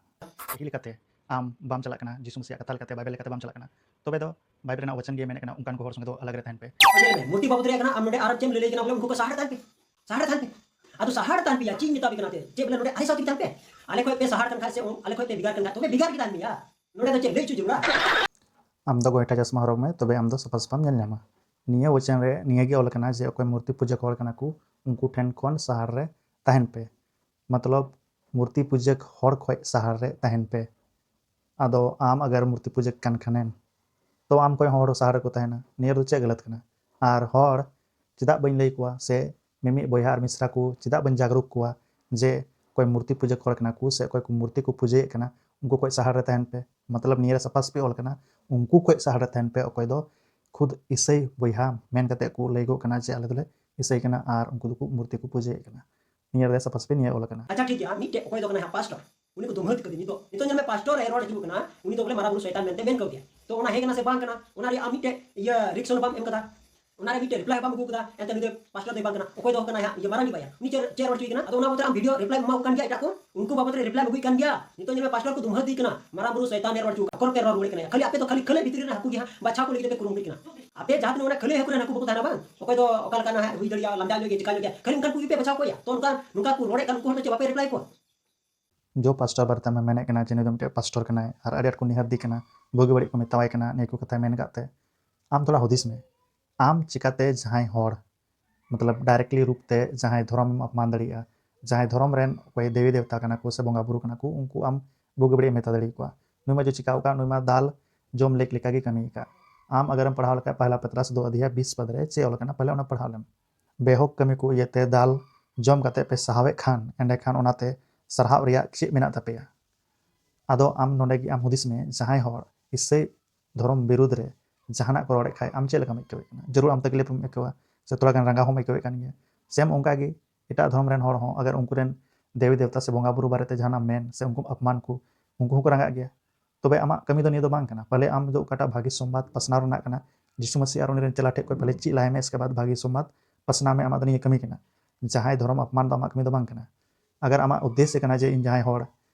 ᱮᱦᱤ ᱞᱮᱠᱟᱛᱮ ᱟᱢ ᱵᱟᱢ ᱪᱟᱞᱟᱜ ᱠᱟᱱᱟ ᱡᱤᱥᱩ ᱢᱟᱥᱤᱭᱟᱜ ᱠᱟᱛᱷᱟ ᱞᱮᱠᱟᱛᱮ, ᱵᱟᱭᱵᱮᱞ ᱞᱮᱠᱟᱛᱮ ᱵᱟᱢ ᱪᱟᱞᱟᱜ ᱠᱟᱱᱟ, ᱛᱚᱵᱮ ᱫᱚ ᱵᱟᱭᱵᱮᱞ ᱨᱮᱱᱟᱜ ᱣᱟᱪᱚᱱ ᱜᱮ ᱢᱮᱱᱮᱫ ᱠᱟᱱᱟ, ᱚᱱᱠᱟᱱ ᱠᱚ ᱦᱚᱲ ᱥᱚᱸᱜᱮ ᱫᱚ ᱟᱞᱟᱜᱽ ᱨᱮ ᱛᱟᱦᱮᱱ ᱯᱮ᱾ ᱧᱮᱞ ᱢᱮ, ᱢᱩᱨᱛᱤ ᱵᱟᱵᱚᱫ ᱨᱮᱭᱟᱜ ᱠᱟᱱᱟ, ᱟᱢ ᱱᱚᱰᱮ ᱟᱨ ᱪᱮᱫ ᱮᱢ ᱞᱟᱹᱞᱟᱹᱭ ᱠᱟᱱᱟ ᱵᱚᱞᱮ ᱩᱱᱠᱩ ᱠᱚ ᱥᱟᱦᱟ ᱨᱮ ᱛᱟᱦᱮᱱ ᱯᱮ, ᱥᱟᱦᱟ ᱨᱮ ᱛᱟᱦᱮᱱ ᱯᱮ᱾ ᱟᱫᱚ ᱥᱟᱦᱟ ᱨᱮ ᱛᱟᱦᱮᱱ ᱯᱮᱭᱟ, ᱪᱮᱫ ᱤᱧ ᱢᱮᱛᱟ ᱯᱮ ᱠᱟᱱᱟ ᱛᱮ? ᱪᱮᱫ ᱵᱚᱞᱮ ᱱᱚᱰᱮ ᱟᱨᱦᱮ ᱥᱟᱶ ᱛᱮᱜᱮ ᱛᱟᱦᱮᱱ ᱯᱮ? ᱟᱞᱮ ᱠᱷᱚᱡ ᱯᱮ ᱥᱟᱦᱟ ᱨᱮ ᱛᱟᱦᱮᱱ ᱠᱷᱟᱡ ᱥᱮ ᱟᱞᱮ ᱠᱷᱚᱡ ᱯᱮ ᱵᱷᱮᱜᱟᱨ ᱠᱟᱱ ᱠᱷᱟᱡ, ᱛᱚᱵᱮ ᱵᱷᱮᱜᱟᱨ ᱜᱮ ᱛᱟᱦᱮᱱ ᱢᱮᱭᱟ᱾ ᱱᱚᱰᱮ ᱫᱚ ᱪᱮᱫ ᱞᱟᱹᱭ ᱦᱚᱪᱚ ᱡᱟᱹᱨᱩᱲᱟ? ᱟᱢ ᱫᱚ ᱜᱚᱭᱴᱷᱟ ᱪᱚᱥᱢᱟ ᱦᱚᱨᱚᱜ ᱢᱮ, ᱛᱚᱵᱮ ᱟᱢ ᱫᱚ ᱥᱟᱯᱷᱟ ᱥᱟᱯᱷᱟᱢ ᱧᱮᱞ ᱧᱟᱢᱟ᱾ ᱱᱤᱭᱟᱹ ᱣᱟᱪᱚᱱ ᱨᱮ ᱱᱤᱭᱟᱹ ᱜᱮ ᱚᱞ ᱟᱠᱟᱱᱟ ᱡᱮ ᱚᱠᱚᱭ ᱢᱩᱨᱛᱤ ᱯᱩᱡᱟᱹ ᱦᱚᱲ ᱠᱟᱱᱟ ᱠᱚ, ᱩᱱᱠᱩ ᱴᱷᱮᱱ ᱠᱷᱚᱱ ᱥᱟᱦᱟ ᱨᱮ ᱛᱟᱦᱮᱱ ᱯᱮ᱾ ᱢᱚᱛᱞᱚᱵ, ᱢᱩᱨᱛᱤ ᱯᱩᱡᱟᱹ ᱦᱚᱲ ᱠᱷᱚᱡ ᱥᱟᱦᱟ ᱨᱮ ᱛᱟᱦᱮᱱ ᱯᱮ᱾ ᱟᱫᱚ ᱟᱢ ᱟᱜᱟᱨ ᱢᱩᱨᱛᱤ ᱯᱩᱡᱟᱹ ᱠᱟᱱ ᱠᱷᱟᱱᱮᱢ, ᱛᱚ ᱟᱢ ᱠᱷᱚᱡ ᱦᱚᱸ ᱦᱚᱲ ᱥᱟᱦᱟ ᱨᱮᱠᱚ ᱛᱟᱦᱮᱱᱟ᱾ ᱱᱤᱭᱟᱹ ᱨᱮᱫᱚ ᱪᱮᱫ ᱜᱟᱞᱟᱛ ᱠᱟᱱᱟ? ᱟᱨ ᱦᱚᱲ ᱪᱮᱫᱟᱜ ᱵᱟᱹᱧ ᱞᱟᱹᱭ ᱠᱚᱣᱟ, ᱥᱮ ᱢᱤᱢᱤᱫ ᱵᱚᱭᱦᱟ ᱟᱨ ᱢᱤᱥᱨᱟ ᱠᱚ ᱪᱮᱫᱟᱜ ᱵᱟᱹᱧ ᱡᱟᱜᱽᱨᱩᱠ ᱠᱚᱣᱟ ᱡᱮ ᱚᱠᱚᱭ ᱢᱩᱨᱛᱤ ᱯᱩᱡᱟᱹ ᱦᱚᱲ ᱠᱟᱱᱟ ᱠᱚ ᱥᱮ ᱚᱠᱚᱭ ᱠᱚ ᱢᱩᱨᱛᱤ ᱠᱚ ᱯᱩᱡᱟᱹᱭᱮᱫ ᱠᱟᱱᱟ, ᱩᱱᱠᱩ ᱠᱷᱚᱡ ᱥᱟᱦᱟ ᱨᱮ ᱛᱟᱦᱮᱱ ᱯᱮ? ᱢᱚᱛᱞᱚᱵ, ᱱᱤᱭᱟᱹ ᱨᱮ ᱥᱟᱯᱷᱟ ᱥᱟᱹᱯᱷᱤ ᱚᱞ ᱠᱟᱱᱟ, ᱩᱱᱠᱩ ᱠᱷᱚᱡ ᱥᱟᱦᱟ ᱨᱮ ᱛᱟᱦᱮᱱ ᱯᱮ, ᱚᱠᱚᱭ ᱫᱚ ᱠᱷᱩᱫ ᱤᱥᱟᱹᱭ ᱵᱚᱭᱦᱟ ᱢᱮᱱ ᱠᱟᱛᱮ ᱠᱚ ᱞᱟᱹᱭᱚᱜ ᱠᱟᱱᱟ ᱡᱮ ᱟᱞᱮ ᱫᱚᱞᱮ ᱤᱥᱟᱹᱭ ᱠᱟᱱᱟ ᱟᱨ ᱩᱱᱠᱩ ᱫᱚᱠᱚ ᱢᱩᱨᱛᱤ ᱠᱚ ᱯᱩᱡᱟᱹᱭᱮᱫ ᱠᱟᱱᱟ᱾ ᱱᱤᱭᱟᱹ ᱨᱮ ᱥᱟᱯᱷᱟ ᱥᱟᱹᱯᱷᱤ ᱱᱤᱭᱟᱹ ᱚᱞ ᱠᱟᱱᱟ᱾ ᱟᱪᱪᱷᱟ, ᱴᱷᱤᱠ ᱜᱮᱭᱟ, ᱢᱤᱫᱴᱮᱡ ᱚᱠᱚᱭ ᱫᱚ ᱠᱟᱱᱟᱭ ᱦᱟᱸᱜ ᱯᱟᱥᱴᱚᱨ, ᱩᱱᱤ ᱠᱚ ᱫᱩᱢᱦᱟᱹ ᱠᱟᱫᱮ ᱱᱤᱛᱚᱜ᱾ ᱱᱤᱛᱚᱜ ᱧᱮᱞ ᱢᱮ, ᱯᱟᱥᱴᱚᱨ ᱮ ᱨᱚᱲ ᱦᱚᱪᱚ ᱠᱟᱱᱟ, ᱩᱱᱤ ᱫᱚ ᱵᱚᱞᱮ ᱢᱟᱨᱟᱝ ᱵᱩᱨᱩ ᱥᱚᱭᱛᱟᱱ ᱢᱮᱱᱛᱮ ᱢᱮᱱ ᱠᱟᱣ ᱜᱮᱭᱟ᱾ ᱛᱚ ᱚᱱᱟ ᱦᱮᱸ ᱠᱟᱱᱟ ᱥᱮ ᱵᱟᱝ ᱠᱟᱱᱟ, ᱚᱱᱟ ᱨᱮᱭᱟᱜ ᱟᱢ ᱢᱤᱫᱴᱮᱡ ᱤᱭᱟᱹ ᱨᱤᱠᱥᱚᱱ ᱵᱟᱢ ᱮᱢ ᱠᱟᱫᱟ, ᱚᱱᱟ ᱨᱮ ᱢᱤᱫᱴᱮᱡ ᱨᱤᱯᱞᱟᱭ ᱦᱚᱸ ᱵᱟᱢ ᱟᱹᱜᱩ ᱠᱟᱫᱟ᱾ ᱮᱱᱛᱮ ᱱᱩᱭ ᱫᱚ ᱯᱟᱥᱴᱚᱨ ᱫᱚᱭ ᱵᱟᱝ ᱠᱟᱱᱟ, ᱚᱠᱚᱭ ᱫᱚ ᱠᱟᱱᱟᱭ ᱦᱟᱸᱜ ᱤᱭᱟᱹ ᱢᱟᱨᱟᱝ ᱜᱮ ᱵᱟᱭᱟ, ᱩᱱᱤ ᱪᱮᱫ ᱪᱮᱫ ᱨᱚᱲ ᱦᱚᱪᱚᱭ ᱠᱟᱱᱟ? ᱟᱫᱚ ᱚᱱᱟ ᱵᱟᱵᱚᱫ ᱨᱮ ᱟᱢ ᱵᱷᱤᱰᱤᱭᱳ ᱨᱤᱯᱞᱟᱭ ᱮᱢ ᱮᱢᱟ ᱠᱚ ᱠᱟᱱ ᱜᱮᱭᱟ ᱮᱴᱟᱜ ᱠᱚ, ᱩᱱᱠᱩ ᱵᱟᱵᱚᱫ ᱨᱮ ᱨᱤᱯᱞᱟᱭ ᱮᱢ ᱟᱹᱜᱩᱭᱮᱫ ᱠᱟᱱ ᱜᱮᱭᱟ᱾ ᱱᱤᱛᱚᱜ ᱧᱮᱞ ᱢᱮ, ᱯᱟᱥᱴᱚᱨ ᱠᱚ ᱫᱩᱢᱦᱟᱹ ᱤᱫᱤ ᱠᱟᱱᱟ, ᱢᱟᱨᱟᱝ ᱵᱩᱨᱩ ᱥᱚᱭᱛᱟᱱ ᱮ ᱨᱚᱲ ᱦᱚᱪᱚ ᱠᱟᱜ, ᱟᱠᱚ ᱯᱮ ᱨᱚᱲ ᱨᱩᱣᱟᱹᱲ ᱠᱟᱱᱟ᱾ ᱠᱷᱟᱹᱞᱤ ᱟᱯᱮ ᱫᱚ ᱠᱷᱟᱹᱞᱤ ᱠᱷᱟᱹᱞᱟᱹᱭ ᱵᱷᱤᱛᱨᱤ ᱨᱮᱱ ᱦᱟᱹᱠᱩ ᱜᱮ ᱦᱟᱸᱜ ᱵᱟᱪᱷᱟᱣ ᱠᱚ ᱞᱟᱹᱜᱤᱫ ᱯᱮ ᱠᱩᱨᱩᱢᱩᱴᱩᱭ ᱠᱟᱱᱟ᱾ ᱟᱯᱮ ᱡᱟᱦᱟᱸ ᱛᱤᱱᱟᱹᱜ ᱚᱱᱟ ᱠᱷᱟᱹᱞᱟᱹᱭ ᱦᱟᱹᱠᱩ ᱨᱮᱱ ᱦᱟᱹᱠᱩ ᱵᱟᱠᱚ ᱛᱟᱦᱮᱱᱟ ᱵᱟᱝ, ᱚᱠᱚᱭ ᱫᱚ ᱚᱠᱟ ᱞᱮᱠᱟ ᱱᱟᱦᱟᱜ ᱦᱩᱭ ᱫᱟᱲᱮᱭᱟᱜᱼᱟ, ᱞᱟᱸᱫᱟ ᱧᱚᱜ ᱜᱮᱭᱟ, ᱪᱤᱠᱟ ᱧᱚᱜ ᱜᱮᱭᱟ, ᱠᱷᱟᱹᱞᱤ ᱚᱱᱠᱟᱱ ᱠᱚᱜᱮ ᱯᱮ ᱵᱟᱪᱷᱟᱣ ᱠᱚᱣᱟ᱾ ᱛᱚ ᱚᱱᱠᱟ ᱱᱚᱝᱠᱟ ᱠᱚ ᱨᱚᱲᱮᱫ ᱠᱟᱱ ᱩᱱᱠᱩ ᱦᱚᱲ ᱫᱚ ᱪᱮᱫ ᱵᱟᱯᱮ ᱨᱤᱯᱞᱟᱭ ᱠᱚᱣᱟ? ᱡᱚ ᱯᱟᱥᱴᱚᱨ ᱵᱟᱨᱮᱛᱮ ᱟᱢᱮᱢ ᱢᱮᱱᱮᱫ ᱠᱟᱱᱟ ᱡᱮ ᱱᱩᱭ ᱫᱚ ᱢᱤᱫᱴᱮᱡ ᱯᱟᱥᱴᱚᱨ ᱠᱟᱱᱟᱭ ᱟᱨ ᱟᱹᱰᱤ ᱟᱸᱴ ᱠᱚ ᱱᱤᱦᱟᱹᱨᱫᱤ ᱠᱟᱱᱟ, ᱵᱩᱜᱤ ᱵᱟᱹᱲᱤᱡ ᱠᱚ ᱢᱮᱛᱟᱣᱟᱭ ᱠᱟᱱᱟ, ᱱᱤᱭᱟᱹ ᱠᱚ ᱠᱟᱛᱷᱟᱭ ᱢᱮᱱ ᱠᱟᱫ ᱛᱮ᱾ ᱟᱢ ᱛᱷᱚᱲᱟ ᱦᱩᱫᱤᱥ ᱢᱮ, ᱟᱢ ᱪᱤᱠᱟᱛᱮ ᱡᱟᱦᱟᱸᱭ ᱦᱚᱲ, ᱢᱚᱛᱞᱚᱵ, ᱰᱟᱭᱨᱮᱠᱴᱞᱤ ᱨᱩᱯ ᱛᱮ ᱡᱟᱦᱟᱸᱭ ᱫᱷᱚᱨᱚᱢ ᱮᱢ ᱚᱯᱢᱟᱱ ᱫᱟᱲᱮᱭᱟᱜᱼᱟ, ᱡᱟᱦᱟᱸᱭ ᱫᱷᱚᱨᱚᱢ ᱨᱮᱱ ᱚᱠᱚᱭ ᱫᱮᱵᱤ ᱫᱮᱵᱛᱟ ᱠᱟᱱᱟ ᱠᱚ ᱥᱮ ᱵᱚᱸᱜᱟ ᱵᱩᱨᱩ ᱠᱟᱱᱟ ᱠᱚ, ᱩᱱᱠᱩ ᱟᱢ ᱵᱩᱜᱤ ᱵᱟᱹᱲᱤᱡ ᱮᱢ ᱢᱮᱛᱟ ᱫᱟᱲᱮ ᱟᱠᱚᱣᱟ᱾ ᱱᱩᱭ ᱢᱟ ᱡᱮ ᱪᱤᱠᱟᱣ ᱟᱠᱟᱫ, ᱱᱩᱭ ᱢᱟ ᱫᱟᱞ ᱡᱚᱢ ᱞᱮᱠ ᱞᱮᱠᱟ ᱜᱮ ᱠᱟᱹᱢᱤ ᱟᱠᱟᱫ᱾ ᱟᱢ ᱟᱜᱟᱨᱮᱢ ᱯᱟᱲᱦᱟᱣ ᱞᱮᱠᱷᱟᱡ ᱯᱟᱦᱞᱟ ᱯᱮᱛᱨᱟᱥ ᱫᱩ ᱚᱫᱷᱭᱟᱭ ᱵᱤᱥ ᱯᱚᱫ ᱨᱮ ᱪᱮᱫ ᱚᱞ ᱟᱠᱟᱱᱟ, ᱯᱟᱞᱮ ᱚᱱᱟ ᱯᱟᱲᱦᱟᱣ ᱞᱮᱢ᱾ ᱵᱮᱦᱚᱠ ᱠᱟᱹᱢᱤ ᱠᱚ ᱤᱭᱟᱹᱛᱮ ᱫᱟᱞ ᱡᱚᱢ ᱠᱟᱛᱮ ᱯᱮ ᱥᱟᱦᱟᱣᱮᱫ ᱠᱷᱟᱱ, ᱮᱸᱰᱮᱠᱷᱟᱱ ᱚᱱᱟᱛᱮ ᱥᱟᱨᱦᱟᱣ ᱨᱮᱭᱟᱜ ᱪᱮᱫ ᱢᱮᱱᱟᱜ ᱛᱟᱯᱮᱭᱟ? ᱟᱫᱚ ᱟᱢ ᱱᱚᱰᱮ ᱜᱮ ᱟᱢ ᱦᱩᱫᱤᱥ ᱢᱮ, ᱡᱟᱦᱟᱸᱭ ᱦᱚᱲ ᱤᱥᱟᱹᱭ ᱫᱷᱚᱨᱚᱢ ᱵᱤᱨᱩᱫᱽ ᱨᱮ ᱡᱟᱦᱟᱱᱟᱜ ᱠᱚ ᱨᱚᱲᱮᱫ ᱠᱷᱟᱡ, ᱟᱢ ᱪᱮᱫ ᱞᱮᱠᱟᱢ ᱟᱹᱭᱠᱟᱹᱣᱮᱫ ᱠᱟᱱᱟ? ᱡᱟᱹᱨᱩᱲ ᱟᱢ ᱛᱟᱠᱞᱤᱯ ᱮᱢ ᱟᱹᱭᱠᱟᱹᱣᱟ, ᱥᱮ ᱛᱷᱚᱲᱟ ᱜᱟᱱ ᱨᱟᱸᱜᱟᱣ ᱦᱚᱸᱢ ᱟᱹᱭᱠᱟᱹᱣᱮᱫ ᱠᱟᱱ ᱜᱮᱭᱟ᱾ ᱥᱮᱢ ᱚᱱᱠᱟ ᱜᱮ ᱮᱴᱟᱜ ᱫᱷᱚᱨᱚᱢ ᱨᱮᱱ ᱦᱚᱲ ᱦᱚᱸ, ᱟᱜᱟᱨ ᱩᱱᱠᱩ ᱨᱮᱱ ᱫᱮᱵᱤ ᱫᱮᱵᱛᱟ ᱥᱮ ᱵᱚᱸᱜᱟ ᱵᱩᱨᱩ ᱵᱟᱨᱮᱛᱮ ᱡᱟᱦᱟᱱᱟᱜ ᱢᱮᱱ ᱥᱮ ᱩᱱᱠᱩ ᱟᱯᱢᱟᱱ ᱠᱚ, ᱩᱱᱠᱩ ᱦᱚᱸᱠᱚ ᱨᱟᱸᱜᱟᱜ ᱜᱮᱭᱟ᱾ ᱛᱚᱵᱮ ᱟᱢᱟᱜ ᱠᱟᱹᱢᱤ ᱫᱚ ᱱᱤᱭᱟᱹ ᱫᱚ ᱵᱟᱝ ᱠᱟᱱᱟ᱾ ᱯᱟᱞᱮ ᱟᱢ ᱫᱚ ᱚᱠᱟᱴᱟᱜ ᱵᱷᱟᱹᱜᱤ ᱥᱚᱢᱵᱟᱫ ᱯᱟᱥᱱᱟᱣ ᱨᱮᱱᱟᱜ ᱠᱟᱱᱟ, ᱡᱤᱥᱩ ᱢᱟᱹᱥᱤ ᱟᱨ ᱩᱱᱤ ᱨᱮᱱ ᱪᱮᱞᱟ ᱴᱷᱮᱱ ᱠᱷᱚᱱ ᱯᱟᱞᱮ ᱪᱮᱫ ᱞᱟᱦᱟᱭ ᱢᱮ, ᱤᱥᱠᱮ ᱵᱟᱫ ᱵᱷᱟᱹᱜᱤ ᱥᱚᱢᱵᱟᱫ ᱯᱟᱥᱱᱟᱣ ᱢᱮ, ᱟᱢᱟᱜ ᱫᱚ ᱱᱤᱭᱟᱹ ᱠᱟᱹᱢᱤ ᱠᱟᱱᱟ᱾ ᱡᱟᱦᱟᱸᱭ ᱫᱷᱚᱨᱚᱢ ᱟᱯᱢᱟᱱ ᱫᱚ ᱟᱢᱟᱜ ᱠᱟᱹᱢᱤ ᱫᱚ ᱵᱟᱝ ᱠᱟᱱᱟ᱾ ᱟᱜᱟᱨ ᱟᱢᱟᱜ ᱩᱫᱽᱫᱮᱥᱥᱚ ᱠᱟᱱᱟ ᱡᱮ ᱤᱧ ᱡᱟᱦᱟᱸᱭ ᱦᱚᱲ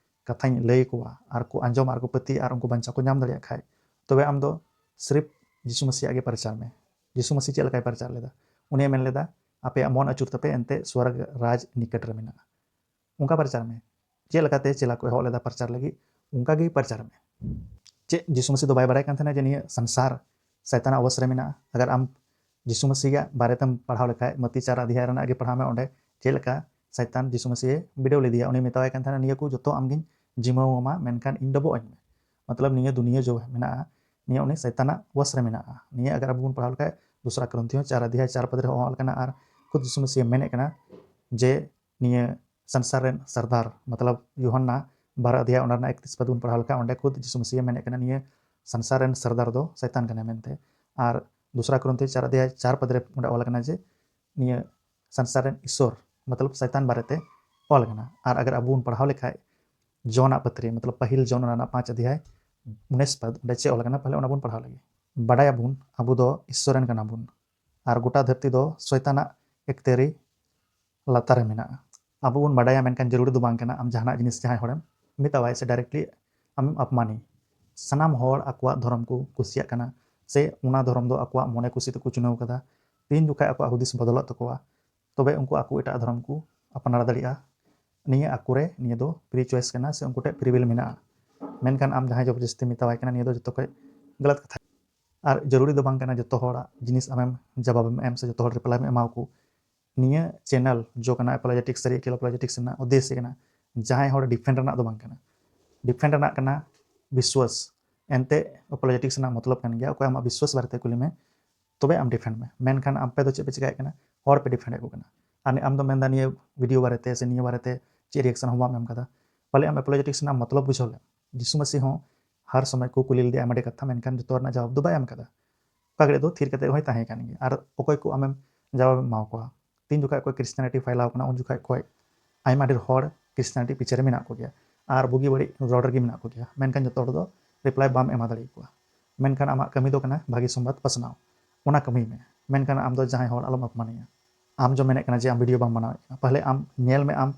ᱠᱟᱛᱷᱟᱧ ᱞᱟᱹᱭ ᱟᱠᱚᱣᱟ ᱟᱨ ᱠᱚ ᱟᱸᱡᱚᱢᱟ ᱟᱨ ᱠᱚ ᱯᱟᱹᱛᱭᱟᱹᱜᱼᱟ ᱟᱨ ᱩᱱᱠᱩ ᱵᱟᱧᱪᱟᱣ ᱠᱚ ᱧᱟᱢ ᱫᱟᱲᱮᱭᱟᱜ ᱠᱷᱟᱡ, ᱛᱚᱵᱮ ᱟᱢ ᱫᱚ ᱥᱤᱨᱯ ᱡᱤᱥᱩ ᱢᱟᱹᱥᱤᱭᱟᱜ ᱜᱮ ᱯᱨᱚᱪᱟᱨ ᱢᱮ᱾ ᱡᱤᱥᱩ ᱢᱟᱹᱥᱤ ᱪᱮᱫ ᱞᱮᱠᱟᱭ ᱯᱨᱚᱪᱟᱨ ᱞᱮᱫᱟ? ᱩᱱᱤᱭ ᱢᱮᱱ ᱞᱮᱫᱟ, "ᱟᱯᱮᱭᱟᱜ ᱢᱚᱱ ᱟᱹᱪᱩᱨ ᱛᱟᱯᱮ, ᱮᱱᱛᱮ ᱥᱣᱚᱨᱜᱽ ᱨᱟᱡᱽ ᱱᱤᱠᱚᱴ ᱨᱮ ᱢᱮᱱᱟᱜᱼᱟ᱾" ᱚᱱᱠᱟ ᱯᱨᱚᱪᱟᱨ ᱢᱮ᱾ ᱪᱮᱫ ᱞᱮᱠᱟᱛᱮ ᱪᱮᱞᱟ ᱠᱚ ᱮᱦᱚᱵ ᱞᱮᱫᱟ ᱯᱨᱚᱪᱟᱨ ᱞᱟᱹᱜᱤᱫ, ᱚᱱᱠᱟ ᱜᱮ ᱯᱨᱚᱪᱟᱨ ᱢᱮ᱾ ᱪᱮᱫ ᱡᱤᱥᱩ ᱢᱟᱹᱥᱤ ᱫᱚ ᱵᱟᱭ ᱵᱟᱲᱟᱭ ᱠᱟᱱ ᱛᱟᱦᱮᱱᱟ ᱡᱮ ᱱᱤᱭᱟᱹ ᱥᱚᱝᱥᱟᱨ ᱥᱟᱭᱛᱟᱱᱟᱜ ᱵᱚᱥ ᱨᱮ ᱢᱮᱱᱟᱜᱼᱟ? ᱟᱜᱟᱨ ᱟᱢ ᱡᱤᱥᱩ ᱢᱟᱹᱥᱤᱭᱟᱜ ᱵᱟᱨᱮᱛᱮᱢ ᱯᱟᱲᱦᱟᱣ ᱞᱮᱠᱷᱟᱡ, ᱢᱟᱹᱛᱤ ᱪᱟᱨ ᱚᱫᱷᱭᱟᱭ ᱨᱮᱱᱟᱜ ᱜᱮ ᱯᱟᱲᱦᱟᱣ ᱢᱮ, ᱚᱸᱰᱮ ᱪᱮᱫ ᱞᱮᱠᱟ ᱥᱟᱭᱛᱟᱱ ᱡᱤᱥᱩ ᱢᱟᱹᱥᱤᱭᱮ ᱵᱤᱰᱟᱹᱣ ᱞᱮᱫᱮᱭᱟ᱾ ᱩᱱᱤ ᱢᱮᱛᱟᱣᱟᱭ ᱠᱟᱱ ᱛᱟᱦᱮᱱᱟ, "ᱱᱤᱭᱟᱹ ᱠᱚ ᱡᱚᱛᱚ ᱟᱢᱜᱤᱧ ᱡᱤᱢᱟᱹᱣ ᱟᱢᱟ, ᱢᱮᱱᱠᱷᱟᱱ ᱤᱧ ᱰᱚᱵᱚᱜ ᱟᱹᱧ ᱢᱮ᱾" ᱢᱚᱛᱞᱚᱵ, ᱱᱤᱭᱟᱹ ᱫᱩᱱᱤᱭᱟᱹ ᱡᱚ ᱢᱮᱱᱟᱜᱼᱟ, ᱱᱤᱭᱟᱹ ᱩᱱᱤ ᱥᱟᱭᱛᱟᱱᱟᱜ ᱵᱚᱥ ᱨᱮ ᱢᱮᱱᱟᱜᱼᱟ᱾ ᱱᱤᱭᱟᱹ ᱟᱜᱟᱨ ᱟᱵᱚ ᱵᱚᱱ ᱯᱟᱲᱦᱟᱣ ᱞᱮᱠᱷᱟᱡ, ᱫᱩᱥᱨᱟ ᱠᱚᱨᱤᱱᱛᱷᱤᱭᱚ ᱪᱟᱨ ᱚᱫᱷᱭᱟᱭ ᱪᱟᱨ ᱯᱚᱫ ᱨᱮ ᱚᱞ ᱠᱟᱱᱟ, ᱟᱨ ᱠᱷᱩᱫ ᱡᱤᱥᱩ ᱢᱟᱹᱥᱤᱭᱮ ᱢᱮᱱᱮᱫ ᱠᱟᱱᱟ ᱡᱮ ᱱᱤᱭᱟᱹ ᱥᱚᱝᱥᱟᱨ ᱨᱮᱱ ᱥᱚᱨᱫᱟᱨ, ᱢᱚᱛᱞᱚᱵ ᱭᱳᱦᱟᱱᱱᱟ ᱵᱟᱨᱚ ᱚᱫᱷᱭᱟᱭ ᱚᱱᱟ ᱨᱮᱱᱟᱜ ᱮᱠᱛᱨᱤᱥ ᱯᱚᱫ ᱵᱚᱱ ᱯᱟᱲᱦᱟᱣ ᱞᱮᱠᱷᱟᱡ, ᱚᱸᱰᱮ ᱠᱷᱩᱫ ᱡᱤᱥᱩ ᱢᱟᱹᱥᱤᱭᱮ ᱢᱮᱱᱮᱫ ᱠᱟᱱᱟ, ᱱᱤᱭᱟᱹ ᱥᱚᱝᱥᱟᱨ ᱨᱮᱱ ᱥᱚᱨᱫᱟᱨ ᱫᱚ ᱥᱟᱭᱛᱟᱱ ᱠᱟᱱᱟᱭ ᱢᱮᱱᱛᱮ᱾ ᱟᱨ ᱫᱩᱥᱨᱟ ᱠᱚᱨᱤᱱᱛᱷᱤᱭᱚ ᱪᱟᱨ ᱚᱫᱷᱭᱟᱭ ᱪᱟᱨ ᱯᱚᱫ ᱨᱮ ᱚᱸᱰᱮ ᱚᱞ ᱠᱟᱱᱟ ᱡᱮ ᱱᱤᱭᱟᱹ ᱥᱚᱝᱥᱟᱨ ᱨᱮᱱ ᱤᱥᱥᱚᱨ, ᱢᱚᱛᱞᱚᱵ ᱥᱟᱭᱛᱟᱱ ᱵᱟᱨᱮᱛᱮ ᱚᱞ ᱠᱟᱱᱟ᱾ ᱟᱨ ᱟᱜᱟᱨ ᱟᱵᱚ ᱵᱚᱱ ᱯᱟᱲᱦᱟᱣ ᱞᱮᱠᱷᱟᱡ, ᱡᱚᱱᱟᱜ ᱯᱟᱹᱛᱨᱤ, ᱢᱚᱛᱞᱚᱵ ᱯᱟᱹᱦᱤᱞ ᱡᱚᱱ ᱚᱱᱟ ᱨᱮᱱᱟᱜ ᱯᱟᱸᱪ ᱚᱫᱷᱭᱟᱭ ᱩᱱᱤᱥ ᱯᱚᱫ, ᱚᱸᱰᱮ ᱪᱮᱫ ᱚᱞ ᱠᱟᱱᱟ, ᱯᱟᱦᱞᱮ ᱚᱱᱟ ᱵᱚᱱ ᱯᱟᱲᱦᱟᱣ ᱞᱮᱜᱮ᱾ ᱵᱟᱰᱟᱭᱟᱵᱚᱱ ᱟᱵᱚ ᱫᱚ ᱤᱥᱥᱚᱨ ᱨᱮᱱ ᱠᱟᱱᱟ ᱵᱚᱱ, ᱟᱨ ᱜᱚᱴᱟ ᱫᱷᱟᱹᱨᱛᱤ ᱫᱚ ᱥᱚᱭᱛᱟᱱᱟᱜ ᱮᱠᱛᱮᱨᱤ ᱞᱟᱛᱟᱨ ᱨᱮ ᱢᱮᱱᱟᱜᱼᱟ᱾ ᱟᱵᱚ ᱵᱚᱱ ᱵᱟᱰᱟᱭᱟ, ᱢᱮᱱᱠᱷᱟᱱ ᱡᱟᱹᱨᱩᱲᱤ ᱫᱚ ᱵᱟᱝ ᱠᱟᱱᱟ ᱟᱢ ᱡᱟᱦᱟᱱᱟᱜ ᱡᱤᱱᱤᱥ ᱡᱟᱦᱟᱸᱭ ᱦᱚᱲᱮᱢ ᱢᱮᱛᱟᱣᱟᱭ ᱥᱮ directly ᱟᱢᱮᱢ ᱟᱯᱢᱟᱱᱤ᱾ ᱥᱟᱱᱟᱢ ᱦᱚᱲ ᱟᱠᱚᱣᱟᱜ ᱫᱷᱚᱨᱚᱢ ᱠᱚ ᱠᱩᱥᱤᱭᱟᱜ ᱠᱟᱱᱟ, ᱥᱮ ᱚᱱᱟ ᱫᱷᱚᱨᱚᱢ ᱫᱚ ᱟᱠᱚᱣᱟᱜ ᱢᱚᱱᱮ ᱠᱩᱥᱤ ᱛᱮᱠᱚ ᱪᱩᱱᱟᱹᱣ ᱠᱟᱫᱟ᱾ ᱛᱤᱱ ᱡᱚᱠᱷᱟᱡ ᱟᱠᱚᱣᱟᱜ ᱦᱩᱫᱤᱥ ᱵᱚᱫᱚᱞᱚᱜ ᱛᱟᱠᱚᱣᱟ, ᱛᱚᱵᱮ ᱩᱱᱠᱩ ᱟᱠᱚ ᱮᱴᱟᱜ ᱫᱷᱚᱨᱚᱢ ᱠᱚ ᱟᱯᱱᱟᱨ ᱫᱟᱲᱮᱭᱟᱜᱼᱟ᱾ ᱱᱤᱭᱟᱹ ᱟᱠᱚᱨᱮ, ᱱᱤᱭᱟᱹ ᱫᱚ free choice ᱠᱟᱱᱟ, ᱥᱮ ᱩᱱᱠᱩ ᱴᱷᱮᱱ free will ᱢᱮᱱᱟᱜᱼᱟ᱾ ᱢᱮᱱᱠᱷᱟᱱ ᱟᱢ ᱡᱟᱦᱟᱸᱭ ᱡᱚᱵᱚᱨᱡᱚᱥᱛᱤ ᱢᱮᱛᱟᱣᱟᱭ ᱠᱟᱱᱟ, ᱱᱤᱭᱟᱹ ᱫᱚ ᱡᱚᱛᱚ ᱠᱷᱚᱡ ᱜᱟᱞᱟᱛ ᱠᱟᱛᱷᱟ᱾ ᱟᱨ ᱡᱟᱹᱨᱩᱲᱤ ᱫᱚ ᱵᱟᱝ ᱠᱟᱱᱟ ᱡᱚᱛᱚ ᱦᱚᱲᱟᱜ ᱡᱤᱱᱤᱥ ᱟᱢᱮᱢ ᱡᱟᱵᱟᱵᱮᱢ ᱮᱢ ᱥᱮ ᱡᱚᱛᱚ ᱦᱚᱲ reply ᱮᱢ ᱮᱢᱟᱣᱟᱠᱚ᱾ ᱱᱤᱭᱟᱹ channel ᱡᱚ ᱠᱟᱱᱟ apologetics, ᱥᱟᱹᱨᱤ ᱟᱹᱠᱤᱞ apologetics ᱨᱮᱱᱟᱜ ᱩᱫᱽᱫᱮᱥᱥᱚ ᱠᱟᱱᱟ ᱡᱟᱦᱟᱸᱭ ᱦᱚᱲ defend ᱨᱮᱱᱟᱜ ᱫᱚ ᱵᱟᱝ ᱠᱟᱱᱟ᱾ Defend ᱨᱮᱱᱟᱜ ᱠᱟᱱᱟ ᱵᱤᱥᱣᱟᱥ᱾ ᱮᱱᱛᱮ apologetics ᱨᱮᱱᱟᱜ ᱢᱚᱛᱞᱚᱵ ᱠᱟᱱ ᱜᱮᱭᱟ ᱚᱠᱚᱭ ᱟᱢᱟᱜ ᱵᱤᱥᱣᱟᱥ ᱵᱟᱨᱮᱛᱮ ᱠᱩᱞᱤ ᱢᱮ, ᱛᱚᱵᱮ ᱟᱢ defend ᱢᱮ᱾ ᱢᱮᱱᱠᱷᱟᱱ ᱟᱯᱮ ᱫᱚ ᱪᱮᱫ ᱯᱮ ᱪᱮᱠᱟᱭᱮᱫ ᱠᱟᱱᱟ? ᱦᱚᱲ ᱯᱮ defend ᱮᱫ ᱠᱚ ᱠᱟᱱᱟ᱾ ᱟᱨ ᱟᱢ ᱫᱚ ᱢᱮᱱᱫᱟ ᱱᱤᱭᱟᱹ video ᱵᱟᱨᱮᱛᱮ ᱥᱮ ᱱᱤᱭᱟᱹ ᱵᱟᱨᱮᱛᱮ ᱪᱮᱫ reaction ᱦᱚᱸ ᱵᱟᱢ ᱮᱢ ᱠᱟᱫᱟ᱾ ᱯᱟᱞᱮ ᱟᱢ apologetics ᱨᱮᱱᱟᱜ ᱢᱚᱛᱞᱚᱵ ᱵᱩᱡᱷᱟᱹᱣ ᱞᱮᱢ᱾ ᱡᱤᱥᱩ ᱢᱟᱹᱥᱤ ᱦᱚᱸ ᱦᱟᱨ ᱥᱚᱢᱚᱭ ᱠᱚ ᱠᱩᱞᱤ ᱞᱮᱫᱮᱭᱟ ᱟᱭᱢᱟ ᱰᱷᱮᱨ ᱠᱟᱛᱷᱟ, ᱢᱮᱱᱠᱷᱟᱱ ᱡᱚᱛᱚ ᱨᱮᱱᱟᱜ ᱡᱟᱣᱟᱵ ᱫᱚ ᱵᱟᱭ ᱮᱢ ᱠᱟᱫᱟ᱾ ᱚᱠᱟ ᱜᱷᱟᱹᱲᱤᱡ ᱫᱚ ᱛᱷᱤᱨ ᱠᱟᱛᱮ ᱦᱚᱸᱭ ᱛᱟᱦᱮᱸ ᱠᱟᱱ ᱜᱮᱭᱟ᱾ ᱟᱨ ᱚᱠᱚᱭ ᱠᱚ ᱟᱢᱮᱢ ᱡᱟᱣᱟᱵ ᱮᱢ ᱮᱢᱟ ᱠᱚᱣᱟ? ᱛᱤᱱ ᱡᱚᱠᱷᱟᱡ ᱚᱠᱚᱭ Christianity ᱯᱷᱟᱭᱞᱟᱣ ᱠᱟᱱᱟ, ᱩᱱ ᱡᱚᱠᱷᱟᱡ ᱠᱷᱚᱡ ᱟᱭᱢᱟ ᱰᱷᱮᱨ ᱦᱚᱲ Christianity ᱯᱤᱪᱷᱮ ᱨᱮ ᱢᱮᱱᱟᱜ ᱠᱚᱜᱮᱭᱟ ᱟᱨ ᱵᱩᱜᱤ ᱵᱟᱹᱲᱤᱡ ᱨᱚᱲ ᱨᱮᱜᱮ ᱢᱮᱱᱟᱜ ᱠᱚᱜᱮᱭᱟ, ᱢᱮᱱᱠᱷᱟᱱ ᱡᱚᱛᱚ ᱦᱚᱲ ᱫᱚ reply ᱵᱟᱢ ᱮᱢᱟ ᱫᱟᱲᱮᱭᱟᱠᱚᱣᱟ᱾ ᱢᱮᱱᱠᱷᱟᱱ ᱟᱢᱟᱜ ᱠᱟᱹᱢᱤ ᱫᱚ ᱠᱟᱱᱟ ᱵᱷᱟᱹᱜᱤ ᱥᱚᱢᱵᱟᱫ ᱯᱟᱥᱱᱟᱣ, ᱚᱱᱟ ᱠᱟᱹᱢᱤᱭ ᱢᱮ᱾ ᱢᱮᱱᱠᱷᱟᱱ ᱟᱢ ᱫᱚ ᱡᱟᱦᱟᱸᱭ ᱦᱚᱲ ᱟᱞᱚᱢ ᱚᱯᱢᱟᱱᱮᱭᱟ᱾ ᱟᱢ ᱡᱚ ᱢᱮᱱᱮᱫ ᱠᱟᱱᱟ ᱡᱮ ᱟᱢ ᱵᱷᱤᱰᱤᱭᱳ ᱵᱟᱢ ᱵᱮᱱᱟᱣᱮᱫ ᱠᱟᱱᱟ, ᱯᱟᱦᱞᱮ ᱟᱢ ᱧᱮᱞ ᱢᱮ, ᱟᱢ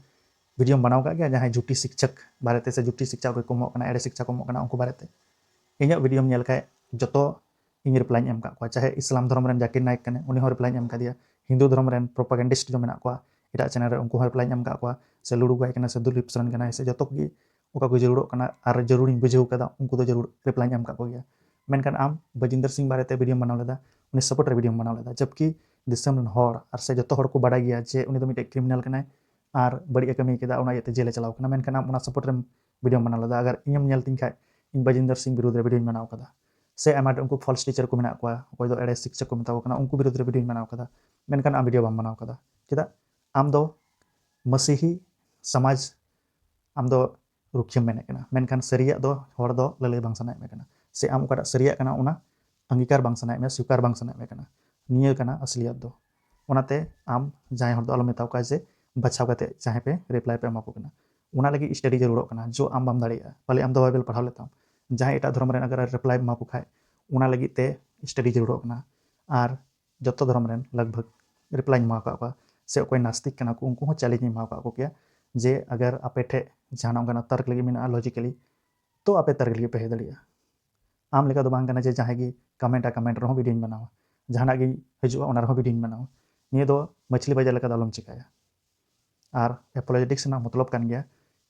ᱵᱷᱤᱰᱤᱭᱳᱢ ᱵᱮᱱᱟᱣ ᱠᱟᱜ ᱜᱮᱭᱟ ᱡᱟᱦᱟᱸᱭ ᱡᱩᱴᱤ ᱥᱤᱠᱪᱷᱚᱠ ᱵᱟᱨᱮᱛᱮ ᱥᱮ ᱡᱩᱴᱤ ᱥᱤᱠᱪᱷᱟ ᱚᱠᱚᱭ ᱠᱚ ᱮᱢᱚᱜ ᱠᱟᱱᱟ, ᱮᱲᱮ ᱥᱤᱠᱪᱷᱟ ᱠᱚ ᱮᱢᱚᱜ ᱠᱟᱱᱟ, ᱩᱱᱠᱩ ᱵᱟᱨᱮᱛᱮ? ᱤᱧᱟᱹᱜ ᱵᱷᱤᱰᱤᱭᱳᱢ ᱧᱮᱞ ᱠᱷᱟᱡ ᱡᱚᱛᱚ ᱤᱧ ᱨᱤᱯᱞᱟᱭᱤᱧ ᱮᱢ ᱠᱟᱜ ᱠᱚᱣᱟ᱾ ᱪᱟᱦᱮ ᱤᱥᱞᱟᱢ ᱫᱷᱚᱨᱚᱢ ᱨᱮᱱ ᱡᱟᱠᱤᱨ ᱱᱟᱭᱮᱠ ᱠᱟᱱᱟᱭ, ᱩᱱᱤ ᱦᱚᱸ ᱨᱤᱯᱞᱟᱭᱤᱧ ᱮᱢ ᱠᱟᱫᱮᱭᱟ᱾ ᱦᱤᱱᱫᱩ ᱫᱷᱚᱨᱚᱢ ᱨᱮᱱ ᱯᱨᱚᱯᱟᱜᱮᱱᱰᱤᱥᱴ ᱡᱚ ᱢᱮᱱᱟᱜ ᱠᱚᱣᱟ ᱮᱴᱟᱜ ᱪᱮᱱᱮᱞ ᱨᱮ, ᱩᱱᱠᱩ ᱦᱚᱸ ᱨᱤᱯᱞᱟᱭᱤᱧ ᱮᱢ ᱠᱟᱜ ᱠᱚᱣᱟ᱾ ᱥᱮ ᱞᱩᱲᱩ ᱜᱟᱭ ᱠᱟᱱᱟᱭ ᱥᱮ ᱫᱩᱞᱤᱯ ᱥᱚᱨᱮᱱ ᱠᱟᱱᱟᱭ ᱥᱮ ᱡᱚᱛᱚ ᱠᱚᱜᱮ ᱚᱠᱟ ᱠᱚ ᱡᱟᱹᱨᱩᱲᱚᱜ ᱠᱟᱱᱟ ᱟᱨ ᱡᱟᱹᱨᱩᱲᱤᱧ ᱵᱩᱡᱷᱟᱹᱣ ᱠᱟᱫᱟ, ᱩᱱᱠᱩ ᱫᱚ ᱡᱟᱹᱨᱩᱲ ᱨᱤᱯᱞᱟᱭᱤᱧ ᱮᱢ ᱠᱟᱜ ᱠᱚᱜᱮᱭᱟ᱾ ᱢᱮᱱᱠᱷᱟᱱ ᱟᱢ ᱵᱟᱡᱤᱱᱫᱟᱨ ᱥᱤᱝ ᱵᱟᱨᱮᱛᱮ ᱵᱷᱤᱰᱤᱭᱳᱢ ᱵᱮᱱᱟᱣ ᱞᱮᱫᱟ, ᱩᱱᱤ ᱥᱟᱯᱳᱨᱴ ᱨᱮ ᱵᱷᱤᱰᱤᱭᱳᱢ ᱵᱮᱱᱟᱣ ᱞᱮᱫᱟ, ᱡᱚᱵᱠᱤ ᱫᱤᱥᱚᱢ ᱨᱮᱱ ᱦᱚᱲ ᱟᱨ ᱥᱮ ᱡᱚᱛᱚ ᱦᱚᱲ ᱠᱚ ᱵᱟᱰᱟᱭ ᱜᱮᱭᱟ ᱡᱮ ᱩᱱᱤ ᱫᱚ ᱢᱤᱫᱴᱮᱡ ᱠᱨᱤᱢᱤᱱᱟᱞ ᱠᱟᱱᱟᱭ ᱟᱨ ᱵᱟᱹᱲᱤᱡ ᱮ ᱠᱟᱹᱢᱤ ᱠᱮᱫᱟ, ᱚᱱᱟ ᱤᱭᱟᱹᱛᱮ ᱡᱮᱞᱮ ᱪᱟᱞᱟᱣ ᱠᱟᱱᱟ᱾ ᱢᱮᱱᱠᱷᱟᱱ ᱟᱢ ᱚᱱᱟ ᱥᱟᱯᱳᱨᱴ ᱨᱮᱢ ᱵᱷᱤᱰᱤᱭᱳᱢ ᱵᱮᱱᱟᱣ ᱞᱮᱫᱟ᱾ ᱟᱜᱟᱨ ᱤᱧᱮᱢ ᱧᱮᱞ ᱛᱤᱧ ᱠᱷᱟᱡ, ᱤᱧ ᱵᱟᱡᱤᱱᱫᱟᱨ ᱥᱤᱝ ᱵᱤᱨᱩᱫᱷ ᱨᱮ ᱵᱷᱤᱰᱤᱭᱳᱧ ᱵᱮᱱᱟᱣ ᱠᱟᱫᱟ, ᱥᱮ ᱟᱭᱢᱟ ᱰᱷᱮᱨ ᱩᱱᱠᱩ ᱯᱷᱚᱞᱥ ᱴᱤᱪᱟᱨ ᱠᱚ ᱢᱮᱱᱟᱜ ᱠᱚᱣᱟ, ᱚᱠᱚᱭ ᱫᱚ ᱮᱲᱮ ᱥᱤᱠᱪᱷᱚᱠ ᱠᱚ ᱢᱮᱛᱟ ᱠᱚ ᱠᱟᱱᱟ, ᱩᱱᱠᱩ ᱵᱤᱨᱩᱫᱷ ᱨᱮ ᱵᱷᱤᱰᱤᱭᱳᱧ ᱵᱮᱱᱟᱣ ᱠᱟᱫᱟ᱾ ᱢᱮᱱᱠᱷᱟᱱ ᱟᱢ ᱵᱷᱤᱰᱤᱭᱳ ᱵᱟᱢ ᱵᱮᱱᱟᱣ ᱠᱟᱫᱟ᱾ ᱪᱮᱫᱟᱜ? ᱟᱢ ᱫᱚ ᱢᱟᱥᱤᱦᱤ ᱥᱚᱢᱟᱡᱽ, ᱟᱢ ᱫᱚ ᱨᱩᱠᱷᱤᱭᱟᱹᱢ ᱢᱮᱱᱮᱫ ᱠᱟᱱᱟ, ᱢᱮᱱᱠᱷᱟᱱ ᱥᱟᱹᱨᱤᱭᱟᱜ ᱫᱚ ᱦᱚᱲ ᱫᱚ ᱞᱟᱹᱞᱟᱹᱭ ᱵᱟᱝ ᱥᱟᱱᱟᱭᱮᱫ ᱢᱮ ᱠᱟᱱᱟ, ᱥᱮ ᱟᱢ ᱚᱠᱟᱴᱟᱜ ᱥᱟᱹᱨᱤᱭᱟᱜ ᱠᱟᱱᱟ ᱚᱱᱟ ᱟᱝᱜᱤᱠᱟᱨ ᱵᱟᱝ ᱥᱟᱱᱟᱭᱮᱫ ᱢᱮᱭᱟ, ᱥᱤᱠᱟᱨ ᱵᱟᱝ ᱥᱟᱱᱟᱭᱮᱫ ᱢᱮ ᱠᱟᱱᱟ᱾ ᱱᱤᱭᱟᱹ ᱠᱟᱱᱟ ᱟᱥᱞᱤᱭᱟᱛ ᱫᱚ᱾ ᱚᱱᱟᱛᱮ ᱟᱢ ᱡᱟᱦᱟᱸᱭ ᱦᱚᱲ ᱫᱚ ᱟᱞᱚᱢ ᱢᱮᱛᱟ ᱠᱚᱣᱟ ᱡᱮ ᱵᱟᱪᱷᱟᱣ ᱠᱟᱛᱮ ᱡᱟᱦᱟᱸᱭ ᱯᱮ ᱨᱤᱯᱞᱟᱭ ᱯᱮ ᱮᱢᱟ ᱠᱚ ᱠᱟᱱᱟ, ᱚᱱᱟ ᱞᱟᱹᱜᱤᱫ ᱥᱴᱟᱰᱤ ᱡᱟᱹᱨᱩᱲᱚᱜ ᱠᱟᱱᱟ᱾ ᱡᱚ ᱟᱢ ᱵᱟᱢ ᱫᱟᱲᱮᱭᱟᱜᱼᱟ, ᱯᱟᱞᱮ ᱟᱢ ᱫᱚ ᱵᱟᱭᱵᱮᱞ ᱯᱟᱲᱦᱟᱣ ᱞᱮᱛᱟᱢ, ᱡᱟᱦᱟᱸᱭ ᱮᱴᱟᱜ ᱫᱷᱚᱨᱚᱢ ᱨᱮᱱ ᱟᱜᱟᱨ ᱨᱤᱯᱞᱟᱭ ᱮᱢᱟ ᱠᱚ ᱠᱷᱟᱡ, ᱚᱱᱟ ᱞᱟᱹᱜᱤᱫ ᱛᱮ ᱥᱴᱟᱰᱤ ᱡᱟᱹᱨᱩᱲᱚᱜ ᱠᱟᱱᱟ᱾ ᱟᱨ ᱡᱚᱛᱚ ᱫᱷᱚᱨᱚᱢ ᱨᱮᱱ ᱞᱟᱜᱽ ᱵᱷᱟᱜᱽ ᱨᱤᱯᱞᱟᱭᱤᱧ ᱮᱢᱟ ᱟᱠᱟᱫ ᱠᱚᱣᱟ, ᱥᱮ ᱚᱠᱚᱭ ᱱᱟᱥᱛᱤᱠ ᱠᱟᱱᱟ ᱠᱚ ᱩᱱᱠᱩ ᱦᱚᱸ ᱪᱮᱞᱮᱧᱡᱽ ᱤᱧ ᱮᱢᱟ ᱟᱠᱟᱫ ᱠᱚ ᱜᱮᱭᱟ ᱡᱮ ᱟᱜᱟᱨ ᱟᱯᱮ ᱴᱷᱮᱡ ᱡᱟᱦᱟᱱᱟᱜ ᱚᱱᱠᱟᱱᱟᱜ ᱛᱟᱨᱠ ᱞᱟᱹᱜᱤᱫ ᱢᱮᱱᱟᱜᱼᱟ ᱞᱚᱡᱤᱠᱮᱞᱤ, ᱛᱚ ᱟᱯᱮ ᱛᱟᱨᱠ ᱞᱟᱹᱜᱤᱫ ᱯᱮ ᱦᱮᱡ ᱫᱟᱲᱮᱭᱟᱜᱼᱟ᱾ ᱟᱢ ᱞᱮᱠᱟ ᱫᱚ ᱵᱟᱝ ᱠᱟᱱᱟ ᱡᱮ ᱡᱟᱦᱟᱸᱭ ᱜᱮ ᱠᱚᱢᱮᱱᱴᱟ, ᱠᱚᱢᱮᱱᱴ ᱨᱮᱦᱚᱸ ᱵᱷᱤᱰᱤᱭᱳᱧ ᱵᱮᱱᱟᱣᱟ, ᱡᱟᱦᱟᱱᱟᱜ ᱜᱮ ᱦᱤᱡᱩᱜᱼᱟ ᱚᱱᱟ ᱨᱮᱦᱚᱸ ᱵᱷᱤᱰᱤᱭᱳᱧ ᱵᱮᱱᱟᱣᱟ᱾ ᱱᱤᱭᱟᱹ ᱫᱚ ᱢᱟᱹᱪᱷᱞᱤ ᱵᱟᱡᱟᱨ ᱞᱮᱠᱟ ᱫᱚ ᱟᱞᱚᱢ ᱪᱤᱠᱟᱹᱭᱟ᱾ ᱟᱨ ᱮᱯᱳᱞᱚᱡᱮᱴᱤᱠᱥ ᱨᱮᱱᱟᱜ ᱢᱚᱛᱞᱚᱵ ᱠᱟᱱ ᱜᱮᱭᱟ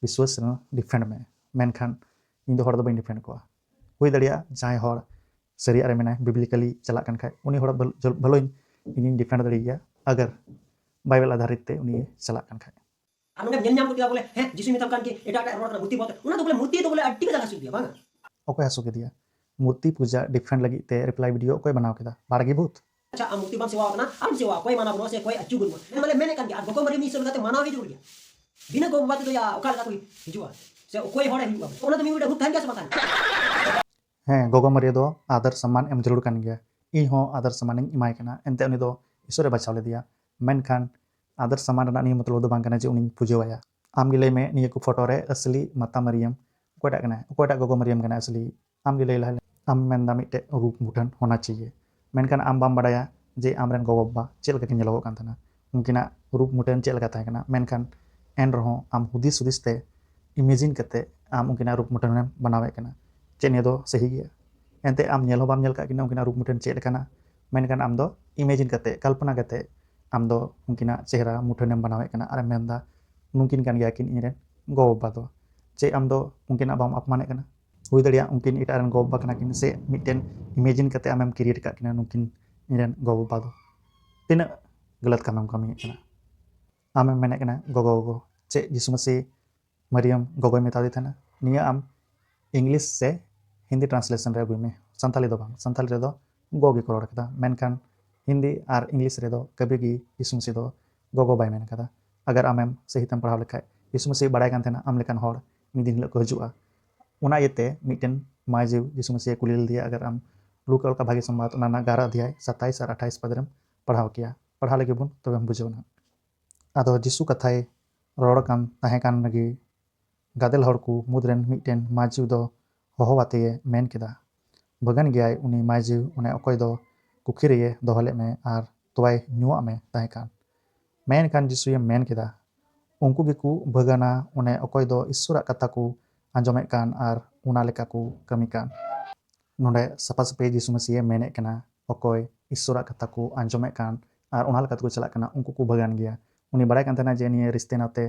ᱵᱤᱥᱣᱟᱥ ᱨᱮᱱᱟᱜ ᱰᱤᱯᱷᱮᱱᱰ ᱢᱮ, ᱢᱮᱱᱠᱷᱟᱱ ᱤᱧ ᱫᱚ ᱦᱚᱲ ᱫᱚ ᱵᱟᱹᱧ ᱰᱤᱯᱷᱮᱱᱰ ᱠᱚᱣᱟ᱾ ᱦᱩᱭ ᱫᱟᱲᱮᱭᱟᱜᱼᱟ ᱡᱟᱦᱟᱸᱭ ᱦᱚᱲ ᱥᱟᱹᱨᱤᱭᱟᱜ ᱨᱮ ᱢᱮᱱᱟᱭ, ᱵᱤᱵᱽᱞᱤᱠᱟᱞᱤ ᱪᱟᱞᱟᱜ ᱠᱟᱱ ᱠᱷᱟᱡ, ᱩᱱᱤ ᱦᱚᱲ ᱵᱷᱟᱞ-, ᱡᱚᱞ-, ᱵᱷᱟᱞᱚᱧ ᱤᱧᱤᱧ ᱰᱤᱯᱷᱮᱱᱰ ᱫᱟᱲᱮᱭᱟᱭᱟ, ᱟᱜᱟᱨ ᱵᱟᱭᱵᱮᱞ ᱟᱫᱷᱟᱨᱤᱛ ᱛᱮ ᱩᱱᱤ ᱪᱟᱞᱟᱜ ᱠᱟᱱ ᱠᱷᱟᱡ᱾ ᱟᱨ ᱱᱚᱰᱮᱢ ᱧᱮᱞ ᱧᱟᱢ ᱜᱚᱫ ᱠᱮᱫᱟ ᱵᱚᱞᱮ, ᱦᱮᱸ, ᱡᱤᱥᱩᱭ ᱢᱮᱛᱟᱢ ᱠᱟᱱ ᱜᱮ, ᱮᱴᱟᱜ ᱮᱴᱟᱜ ᱨᱚᱲ ᱨᱮᱱᱟᱜ ᱢᱩᱨᱛᱤ ᱵᱚᱞ, ᱚᱱᱟ ᱫᱚ ᱵᱚᱞᱮ ᱢᱩᱨᱛᱤ ᱫᱚ ᱵᱚᱞᱮ ᱟᱹᱰᱤ ᱠᱟᱡᱟᱠ ᱦᱟᱹᱥᱩ ᱜᱮᱭᱟ, ᱵᱟᱝ? ᱚᱠᱚᱭ ᱦᱟᱹᱥᱩ ᱠᱮᱫᱮᱭᱟ? ᱢᱩᱨᱛᱤ ᱯᱩᱡᱟ ᱰᱤᱯᱷᱮᱱᱰ ᱞᱟᱹᱜᱤᱫ ᱛᱮ ᱨᱤᱯᱞᱟᱭ ᱵᱷᱤᱰᱤᱭᱳ ᱚᱠᱚᱭ ᱵᱮᱱᱟᱣ ᱠᱮᱫᱟ? ᱵᱟᱲᱜᱤ ᱵᱷᱩᱛ᱾ ᱟᱪᱪᱷᱟ, ᱟᱢ ᱢᱩᱨᱛᱤ ᱵᱟᱢ ᱥᱮᱵᱟᱣᱟ ᱠᱟᱱᱟ, ᱟᱞᱚᱢ ᱥᱮᱵᱟᱣᱟ, ᱚᱠᱚᱭ ᱢᱟᱱᱟ ᱵᱟᱹᱱᱩᱜᱼᱟ ᱥᱮ ᱚᱠᱚᱭ ᱟᱹᱪᱩ ᱵᱟᱹᱱᱩᱜᱼᱟ᱾ ᱢᱟᱱᱮ ᱢᱮᱱᱮᱫ ᱠᱟᱱ ᱜᱮᱭᱟ, ᱟᱨ ᱜᱚᱜᱚ ᱢᱟᱹᱨᱤ ᱢᱤᱫ ᱥᱚᱸᱜᱮ ᱠᱟᱛᱮ ᱢᱟᱱᱟᱣ ᱜᱮ ᱡᱟᱹᱨᱩᱲ ᱜᱮᱭᱟ᱾ ᱵᱤᱱᱟᱹ ᱜᱚ ᱵᱟᱵᱟ ᱛᱮᱫᱚ ᱭᱟ ᱚᱠᱟ ᱞᱮᱠᱟ ᱠᱚ ᱦᱤᱡᱩᱜᱼᱟ? ᱥᱮ ᱚᱠᱚᱭ ᱦᱚᱲᱮ ᱦᱩᱭᱩᱜᱼᱟ? ᱚᱱᱟ ᱫᱚ ᱢᱤᱫ ᱢᱤᱫᱴᱮᱡ ᱨᱩᱯ ᱛᱟᱦᱮᱱ ᱜᱮᱭᱟ ᱥᱮ ᱵᱟᱝ ᱛᱟᱦᱮᱱ ᱜᱮᱭᱟ? ᱦᱮᱸ, ᱜᱚᱜᱚ ᱢᱟᱹᱨᱤᱭᱟᱹ ᱫᱚ ᱟᱫᱚᱨ ᱥᱚᱢᱢᱟᱱ ᱮᱢ ᱡᱟᱹᱨᱩᱲ ᱠᱟᱱ ᱜᱮᱭᱟ᱾ ᱤᱧ ᱦᱚᱸ ᱟᱫᱚᱨ ᱥᱚᱢᱢᱟᱱᱤᱧ ᱮᱢᱟᱭ ᱠᱟᱱᱟ, ᱮᱱᱛᱮ ᱩᱱᱤ ᱫᱚ ᱤᱥᱚᱨᱮ ᱵᱟᱪᱷᱟᱣ ᱞᱮᱫᱮᱭᱟ᱾ ᱢᱮᱱᱠᱷᱟᱱ ᱟᱫᱚᱨ ᱥᱚᱢᱢᱟᱱ ᱨᱮᱱᱟᱜ ᱱᱤᱭᱟᱹ ᱢᱚᱛᱞᱚᱵ ᱫᱚ ᱵᱟᱝ ᱠᱟᱱᱟ ᱡᱮ ᱩᱱᱤᱧ ᱯᱩᱡᱟᱹᱣᱟᱭᱟ᱾ ᱟᱢ ᱜᱮ ᱞᱟᱹᱭ ᱢᱮ, ᱱᱤᱭᱟᱹ ᱠᱚ ᱯᱷᱳᱴᱳ ᱨᱮ ᱟᱥᱞᱤ ᱢᱟᱛᱟ ᱢᱟᱨᱤᱭᱟᱢ ᱚᱠᱚᱭᱴᱟᱜ ᱠᱟᱱᱟᱭ? ᱚᱠᱚᱭᱴᱟᱜ ᱜᱚᱜᱚ ᱢᱟᱨᱤᱭᱟᱢ ᱠᱟᱱᱟᱭ ᱟᱥᱞᱤ? ᱟᱢ ᱜᱮ ᱞᱟᱹᱭ ᱞᱟᱦᱟ ᱞᱮ᱾ ᱟᱢ ᱢᱮᱱᱫᱟ ᱢᱤᱫᱴᱮᱡ ᱨᱩᱯ ᱢᱩᱴᱷᱟᱹᱱ ᱦᱳᱱᱟ ᱪᱟᱦᱤᱭᱮ, ᱢᱮᱱᱠᱷᱟᱱ ᱟᱢ ᱵᱟᱢ ᱵᱟᱰᱟᱭᱟ ᱡᱮ ᱟᱢᱨᱮᱱ ᱜᱚᱜᱚ ᱵᱟᱵᱟ ᱪᱮᱫ ᱞᱮᱠᱟ ᱠᱤᱱ ᱧᱮᱞᱚᱜᱚᱜ ᱠᱟᱱ ᱛᱟᱦᱮᱱᱟ, ᱩᱱᱠᱤᱱᱟᱜ ᱨᱩᱯ ᱢᱩᱴᱷᱟᱹᱱ ᱪᱮᱫ ᱞᱮᱠᱟ ᱛᱟᱦᱮᱸ ᱠᱟᱱᱟ᱾ ᱢᱮᱱᱠᱷᱟᱱ ᱮᱱ ᱨᱮᱦᱚᱸ ᱟᱢ ᱦᱩᱫᱤᱥ ᱦᱩᱫᱤᱥ ᱛᱮ ᱤᱢᱮᱡᱤᱱ ᱠᱟᱛᱮ ᱟᱢ ᱩᱱᱠᱤᱱᱟᱜ ᱨᱩᱯ ᱢᱩᱴᱷᱟᱹᱱᱮᱢ ᱵᱮᱱᱟᱣᱮᱫ ᱠᱟᱱᱟ᱾ ᱪᱮᱫ ᱱᱤᱭᱟᱹ ᱫᱚ ᱥᱟᱹᱦᱤ ᱜᱮᱭᱟ? ᱮᱱᱛᱮ ᱟᱢ ᱧᱮᱞ ᱦᱚᱸ ᱵᱟᱢ ᱧᱮᱞ ᱠᱟᱜ ᱠᱤᱱᱟ ᱩᱱᱠᱤᱱᱟᱜ ᱨᱩᱯ ᱢᱩᱴᱷᱟᱹᱱ ᱪᱮᱫ ᱞᱮᱠᱟᱱᱟ, ᱢᱮᱱᱠᱷᱟᱱ ᱟᱢ ᱫᱚ ᱤᱢᱮᱡᱤᱱ ᱠᱟᱛᱮ, ᱠᱚᱞᱯᱚᱱᱟ ᱠᱟᱛᱮ ᱟᱢ ᱫᱚ ᱩᱱᱠᱤᱱᱟᱜ ᱪᱮᱦᱨᱟ ᱢᱩᱴᱷᱟᱹᱱᱮᱢ ᱵᱮᱱᱟᱣᱮᱫ ᱠᱟᱱᱟ ᱟᱨᱮᱢ ᱢᱮᱱᱫᱟ ᱱᱩᱠᱤᱱ ᱠᱟᱱ ᱜᱮᱭᱟ ᱠᱤᱱ ᱤᱧᱨᱮᱱ ᱜᱚ ᱵᱟᱵᱟ ᱫᱚ᱾ ᱪᱮᱫ ᱟᱢ ᱫᱚ ᱩᱱᱠᱤᱱᱟᱜ ᱵᱟᱢ ᱟᱯᱢᱟᱱᱮᱫ ᱠᱟᱱᱟ? ᱦᱩᱭ ᱫᱟᱲᱮᱭᱟᱜᱼᱟ ᱩᱱᱠᱤᱱ ᱮᱴᱟᱜ ᱨᱮᱱ ᱜᱚ ᱵᱟᱵᱟ ᱠᱟᱱᱟ ᱠᱤᱱ, ᱥᱮ ᱢᱤᱫᱴᱮᱱ ᱤᱢᱮᱡᱤᱱ ᱠᱟᱛᱮ ᱟᱢᱮᱢ ᱠᱨᱤᱭᱮᱴ ᱠᱟᱜ ᱠᱤᱱᱟ ᱱᱩᱠᱤᱱ ᱤᱧᱨᱮᱱ ᱜᱚ ᱵᱟᱵᱟ ᱫᱚ᱾ ᱛᱤᱱᱟᱹᱜ ᱜᱟᱞᱟᱛ ᱠᱟᱢᱮᱢ ᱠᱟᱹᱢᱤᱭᱮᱫ ᱠᱟᱱᱟ᱾ ᱟᱢᱮᱢ ᱢᱮᱱᱮᱫ ᱠᱟᱱᱟ ᱜᱚᱜᱚ ᱜᱚᱜᱚ, ᱪᱮᱫ ᱡᱤᱥᱩ ᱢᱟᱹᱥᱤ ᱢᱟᱨᱤᱭᱟᱢ ᱜᱚᱜᱚᱭ ᱢᱮᱛᱟᱫᱮ ᱛᱟᱦᱮᱱᱟ? ᱱᱤᱭᱟᱹ ᱟᱢ ᱤᱝᱞᱤᱥ ᱥᱮ ᱦᱤᱱᱫᱤ ᱴᱨᱟᱱᱥᱞᱮᱥᱚᱱ ᱨᱮ ᱟᱹᱜᱩᱭ ᱢᱮ᱾ ᱥᱟᱱᱛᱟᱞᱤ ᱫᱚ ᱵᱟᱝ, ᱥᱟᱱᱛᱟᱞᱤ ᱨᱮᱫᱚ ᱜᱚ ᱜᱮᱠᱚ ᱨᱚᱲ ᱠᱟᱫᱟ, ᱢᱮᱱᱠᱷᱟᱱ ᱦᱤᱱᱫᱤ ᱟᱨ ᱤᱝᱞᱤᱥ ᱨᱮᱫᱚ ᱠᱟᱹᱵᱷᱤ ᱜᱮ ᱡᱤᱥᱩ ᱢᱟᱹᱥᱤ ᱫᱚ ᱜᱚᱜᱚ ᱵᱟᱭ ᱢᱮᱱ ᱠᱟᱫᱟ᱾ ᱟᱜᱟᱨ ᱟᱢᱮᱢ ᱥᱟᱹᱦᱤ ᱛᱮᱢ ᱯᱟᱲᱦᱟᱣ ᱞᱮᱠᱷᱟᱡ, ᱡᱤᱥᱩ ᱢᱟᱹᱥᱤ ᱵᱟᱲᱟᱭ ᱠᱟᱱ ᱛᱟᱦᱮᱱᱟ ᱟᱢ ᱞᱮᱠᱟᱱ ᱦᱚᱲ ᱢᱤᱫ ᱫᱤᱱ ᱦᱤᱞᱳᱜ ᱠᱚ ᱦᱤᱡᱩᱜᱼᱟ᱾ ᱚᱱᱟ ᱤᱭᱟᱹᱛᱮ ᱢᱤᱫᱴᱮᱱ ᱢᱟᱹᱭ ᱡᱤᱣᱤ ᱡᱤᱥᱩ ᱢᱟᱹᱥᱤ ᱠᱩᱞᱤ ᱞᱮᱫᱮᱭᱟ, ᱟᱜᱟᱨ ᱟᱢ ᱞᱩᱠᱟ ᱚᱞ ᱠᱟᱫ ᱵᱷᱟᱜᱮ ᱥᱚᱢᱵᱟᱫ ᱚᱱᱟ ᱨᱮᱱᱟᱜ ᱮᱜᱟᱨᱚ ᱚᱫᱷᱭᱟᱭ ᱥᱟᱛᱟᱭᱤᱥ ᱟᱨ ᱟᱴᱷᱟᱭᱤᱥ ᱯᱟᱫ ᱨᱮᱢ ᱯᱟᱲᱦᱟᱣ ᱠᱮᱭᱟ, ᱯᱟᱲᱦᱟᱣ ᱞᱟᱹᱜᱤᱫ ᱵᱚᱱ, ᱛᱚᱵᱮᱢ ᱵᱩᱡᱷᱟᱹᱣ ᱱᱟ᱾ ᱟᱫᱚ ᱡᱤᱥᱩ ᱠᱟᱛᱷᱟᱭ ᱨᱚᱲ ᱠᱟᱱ ᱛᱟᱦᱮᱸ ᱠᱟᱱ ᱨᱮᱜᱮ, ᱜᱟᱫᱮᱞ ᱦᱚᱲ ᱠᱚ ᱢᱩᱫᱽ ᱨᱮᱱ ᱢᱤᱫᱴᱮᱱ ᱢᱟᱹᱭᱡᱩ ᱫᱚ ᱦᱚᱦᱚ ᱟᱛᱮᱭᱮ ᱢᱮᱱ ᱠᱮᱫᱟ, "ᱵᱷᱟᱹᱜᱟᱹᱱ ᱜᱮᱭᱟᱭ ᱩᱱᱤ ᱢᱟᱹᱭᱡᱩ, ᱚᱱᱮ ᱚᱠᱚᱭ ᱫᱚ ᱠᱩᱠᱷᱤ ᱨᱮᱭᱮ ᱫᱚᱦᱚ ᱞᱮᱫ ᱢᱮ ᱟᱨ ᱛᱚᱣᱟᱭ ᱧᱩᱣᱟᱜ ᱢᱮ ᱛᱟᱦᱮᱸ ᱠᱟᱱ᱾" ᱢᱮᱱᱠᱷᱟᱱ ᱡᱤᱥᱩᱭᱮ ᱢᱮᱱ ᱠᱮᱫᱟ, "ᱩᱱᱠᱩ ᱜᱮᱠᱚ ᱵᱷᱟᱹᱜᱟᱹᱱᱟ, ᱚᱱᱮ ᱚᱠᱚᱭ ᱫᱚ ᱤᱥᱥᱚᱨᱟᱜ ᱠᱟᱛᱷᱟ ᱠᱚ ᱟᱸᱡᱚᱢᱮᱫ ᱠᱟᱱ ᱟᱨ ᱚᱱᱟ ᱞᱮᱠᱟ ᱠᱚ ᱠᱟᱹᱢᱤ ᱠᱟᱱ᱾" ᱱᱚᱰᱮ ᱥᱟᱯᱷᱟ ᱥᱟᱹᱯᱷᱤ ᱡᱤᱥᱩ ᱢᱟᱹᱥᱤᱭᱮ ᱢᱮᱱᱮᱫ ᱠᱟᱱᱟ, ᱚᱠᱚᱭ ᱤᱥᱥᱚᱨᱟᱜ ᱠᱟᱛᱷᱟ ᱠᱚ ᱟᱸᱡᱚᱢᱮᱫ ᱠᱟᱱ ᱟᱨ ᱚᱱᱟ ᱞᱮᱠᱟ ᱛᱮᱠᱚ ᱪᱟᱞᱟᱜ ᱠᱟᱱᱟ, ᱩᱱᱠᱩ ᱠᱚ ᱵᱷᱟᱹᱜᱟᱹᱱ ᱜᱮᱭᱟ᱾ ᱩᱱᱤ ᱵᱟᱲᱟᱭ ᱠᱟᱱ ᱛᱟᱦᱮᱱᱟ ᱡᱮ ᱱᱤᱭᱟᱹ ᱨᱤᱥᱛᱮ ᱱᱟᱛᱮ,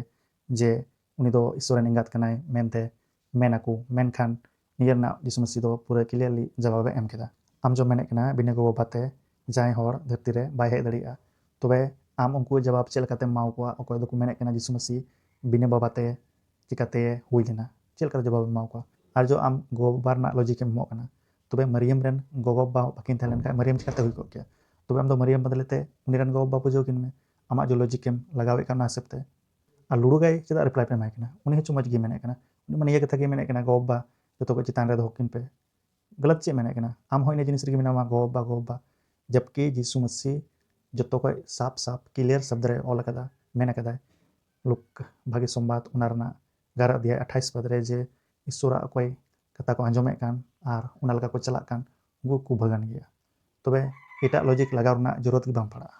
ᱡᱮ ᱩᱱᱤ ᱫᱚ ᱤᱥᱥᱚᱨ ᱨᱮᱱ ᱮᱸᱜᱟᱛ ᱠᱟᱱᱟᱭ ᱢᱮᱱᱛᱮ ᱢᱮᱱ ᱟᱠᱚ, ᱢᱮᱱᱠᱷᱟᱱ ᱱᱤᱭᱟᱹ ᱨᱮᱱᱟᱜ ᱡᱤᱥᱩ ᱢᱟᱹᱥᱤ ᱫᱚ ᱯᱩᱨᱟᱹ clearly ᱡᱟᱵᱟᱵᱮ ᱮᱢ ᱠᱮᱫᱟ᱾ ᱟᱢ ᱡᱚ ᱢᱮᱱᱮᱫ ᱠᱟᱱᱟ ᱵᱤᱱᱟᱹ ᱜᱚ ᱵᱟᱵᱟ ᱛᱮ ᱡᱟᱦᱟᱸᱭ ᱦᱚᱲ ᱫᱷᱟᱹᱨᱛᱤ ᱨᱮ ᱵᱟᱭ ᱦᱮᱡ ᱫᱟᱲᱮᱭᱟᱜᱼᱟ, ᱛᱚᱵᱮ ᱟᱢ ᱩᱱᱠᱩ ᱡᱟᱵᱟᱵ ᱪᱮᱫ ᱞᱮᱠᱟᱛᱮᱢ ᱮᱢᱟ ᱠᱚᱣᱟ? ᱚᱠᱚᱭ ᱫᱚᱠᱚ ᱢᱮᱱᱮᱫ ᱠᱟᱱᱟ ᱡᱤᱥᱩ ᱢᱟᱹᱥᱤ ᱵᱤᱱᱟᱹ ᱵᱟᱵᱟ ᱛᱮ ᱪᱤᱠᱟᱛᱮ ᱦᱩᱭ ᱞᱮᱱᱟ? ᱪᱮᱫ ᱞᱮᱠᱟᱛᱮ ᱡᱚᱵᱟᱵ ᱮᱢ ᱮᱢᱟ ᱠᱚᱣᱟ? ᱟᱨ ᱡᱚ ᱟᱢ ᱜᱚ ᱵᱟᱵᱟ ᱨᱮᱱᱟᱜ logic ᱮᱢ ᱮᱢᱚᱜ ᱠᱟᱱᱟ, ᱛᱚᱵᱮ ᱢᱟᱨᱤᱭᱟᱢ ᱨᱮᱱ ᱜᱚ ᱵᱟᱵᱟ ᱵᱟᱹᱠᱤᱱ ᱛᱟᱦᱮᱸ ᱞᱮᱱ ᱠᱷᱟᱱ ᱢᱟᱨᱤᱭᱟᱢ ᱪᱤᱠᱟᱛᱮ ᱦᱩᱭ ᱠᱚᱜ ᱠᱮᱭᱟ? ᱛᱚᱵᱮ ᱟᱢ ᱫᱚ ᱢᱟᱨᱤᱭᱟᱢ ᱵᱚᱫᱞᱮ ᱛᱮ ᱩᱱᱤ ᱨᱮᱱ ᱜᱚ ᱵᱟᱵᱟ ᱯᱩᱡᱟᱹᱣ ᱠᱤᱱ ᱢᱮ, ᱟᱢᱟᱜ ᱡᱚ logic ᱮᱢ ᱞᱟᱜᱟᱣᱮᱫ ᱠᱟᱱ ᱚᱱᱟ ᱦᱤᱥᱟᱹᱵ ᱛᱮ᱾ ᱟᱨ ᱞᱩᱲᱩ ᱜᱟᱭ ᱪᱮᱫᱟᱜ reply ᱯᱮ ᱮᱢᱟᱭ ᱠᱟᱱᱟ? ᱩᱱᱤ ᱦᱚᱸ ᱪᱚ ᱢᱚᱡᱽ ᱜᱮ ᱢᱮᱱᱮᱫ ᱠᱟᱱᱟ, ᱩᱱᱤ ᱢᱟ ᱱᱤᱭᱟᱹ ᱠᱟᱛᱷᱟ ᱜᱮ ᱢᱮᱱᱮᱫ ᱠᱟᱱᱟ, "ᱜᱚ ᱵᱟᱵᱟ ᱡᱚᱛᱚ ᱠᱷᱚᱡ ᱪᱮᱛᱟᱱ ᱨᱮ ᱫᱚᱦᱚ ᱠᱤᱱ ᱯᱮ᱾" ᱜᱟᱞᱟᱛ ᱪᱮᱫ ᱢᱮᱱᱮᱫ ᱠᱟᱱᱟ? ᱟᱢ ᱦᱚᱸ ᱤᱱᱟᱹ ᱡᱤᱱᱤᱥ ᱨᱮᱜᱮ ᱢᱮᱱᱟᱢᱟ, ᱜᱚ ᱵᱟᱵᱟ, ᱜᱚ ᱵᱟᱵᱟ, ᱡᱟᱵᱠᱤ ᱡᱤᱥᱩ ᱢᱟᱹᱥᱤ ᱡᱚᱛᱚ ᱠᱷᱚᱡ ᱥᱟᱯ ᱥᱟᱯ clear ᱥᱚᱵᱫ ᱨᱮ ᱚᱞ ᱟᱠᱟᱫᱟ, ᱢᱮᱱ ᱟᱠᱟᱫᱟᱭ, ᱞᱩᱠ ᱵᱷᱟᱜᱮ ᱥᱚᱢᱵᱟᱫ ᱚᱱᱟ ᱨᱮᱱᱟᱜ ᱮᱜᱟᱨᱚ ᱚᱫᱷᱭᱟᱭ ᱟᱴᱷᱟᱭᱤᱥ ᱯᱟᱫ ᱨᱮ, ᱡᱮ ᱤᱥᱥᱚᱨᱟᱜ ᱚᱠᱚᱭ ᱠᱟᱛᱷᱟ ᱠᱚ ᱟᱸᱡᱚᱢᱮᱫ ᱠᱟᱱ ᱟᱨ ᱚᱱᱟ ᱞᱮᱠᱟ ᱠᱚ ᱪᱟᱞᱟᱜ ᱠᱟᱱ, ᱩᱱᱠᱩ ᱠᱚ ᱵᱷᱟᱹᱜᱟᱹᱱ ᱜᱮᱭᱟ᱾ ᱛᱚᱵᱮ ᱮᱴᱟᱜ ᱞᱚᱡᱤᱠ ᱞᱟᱜᱟᱣ ᱨᱮᱱᱟᱜ ᱡᱚᱨᱩᱨᱟᱛ ᱜᱮ ᱵᱟᱝ ᱯᱟᱲᱟᱜᱼᱟ᱾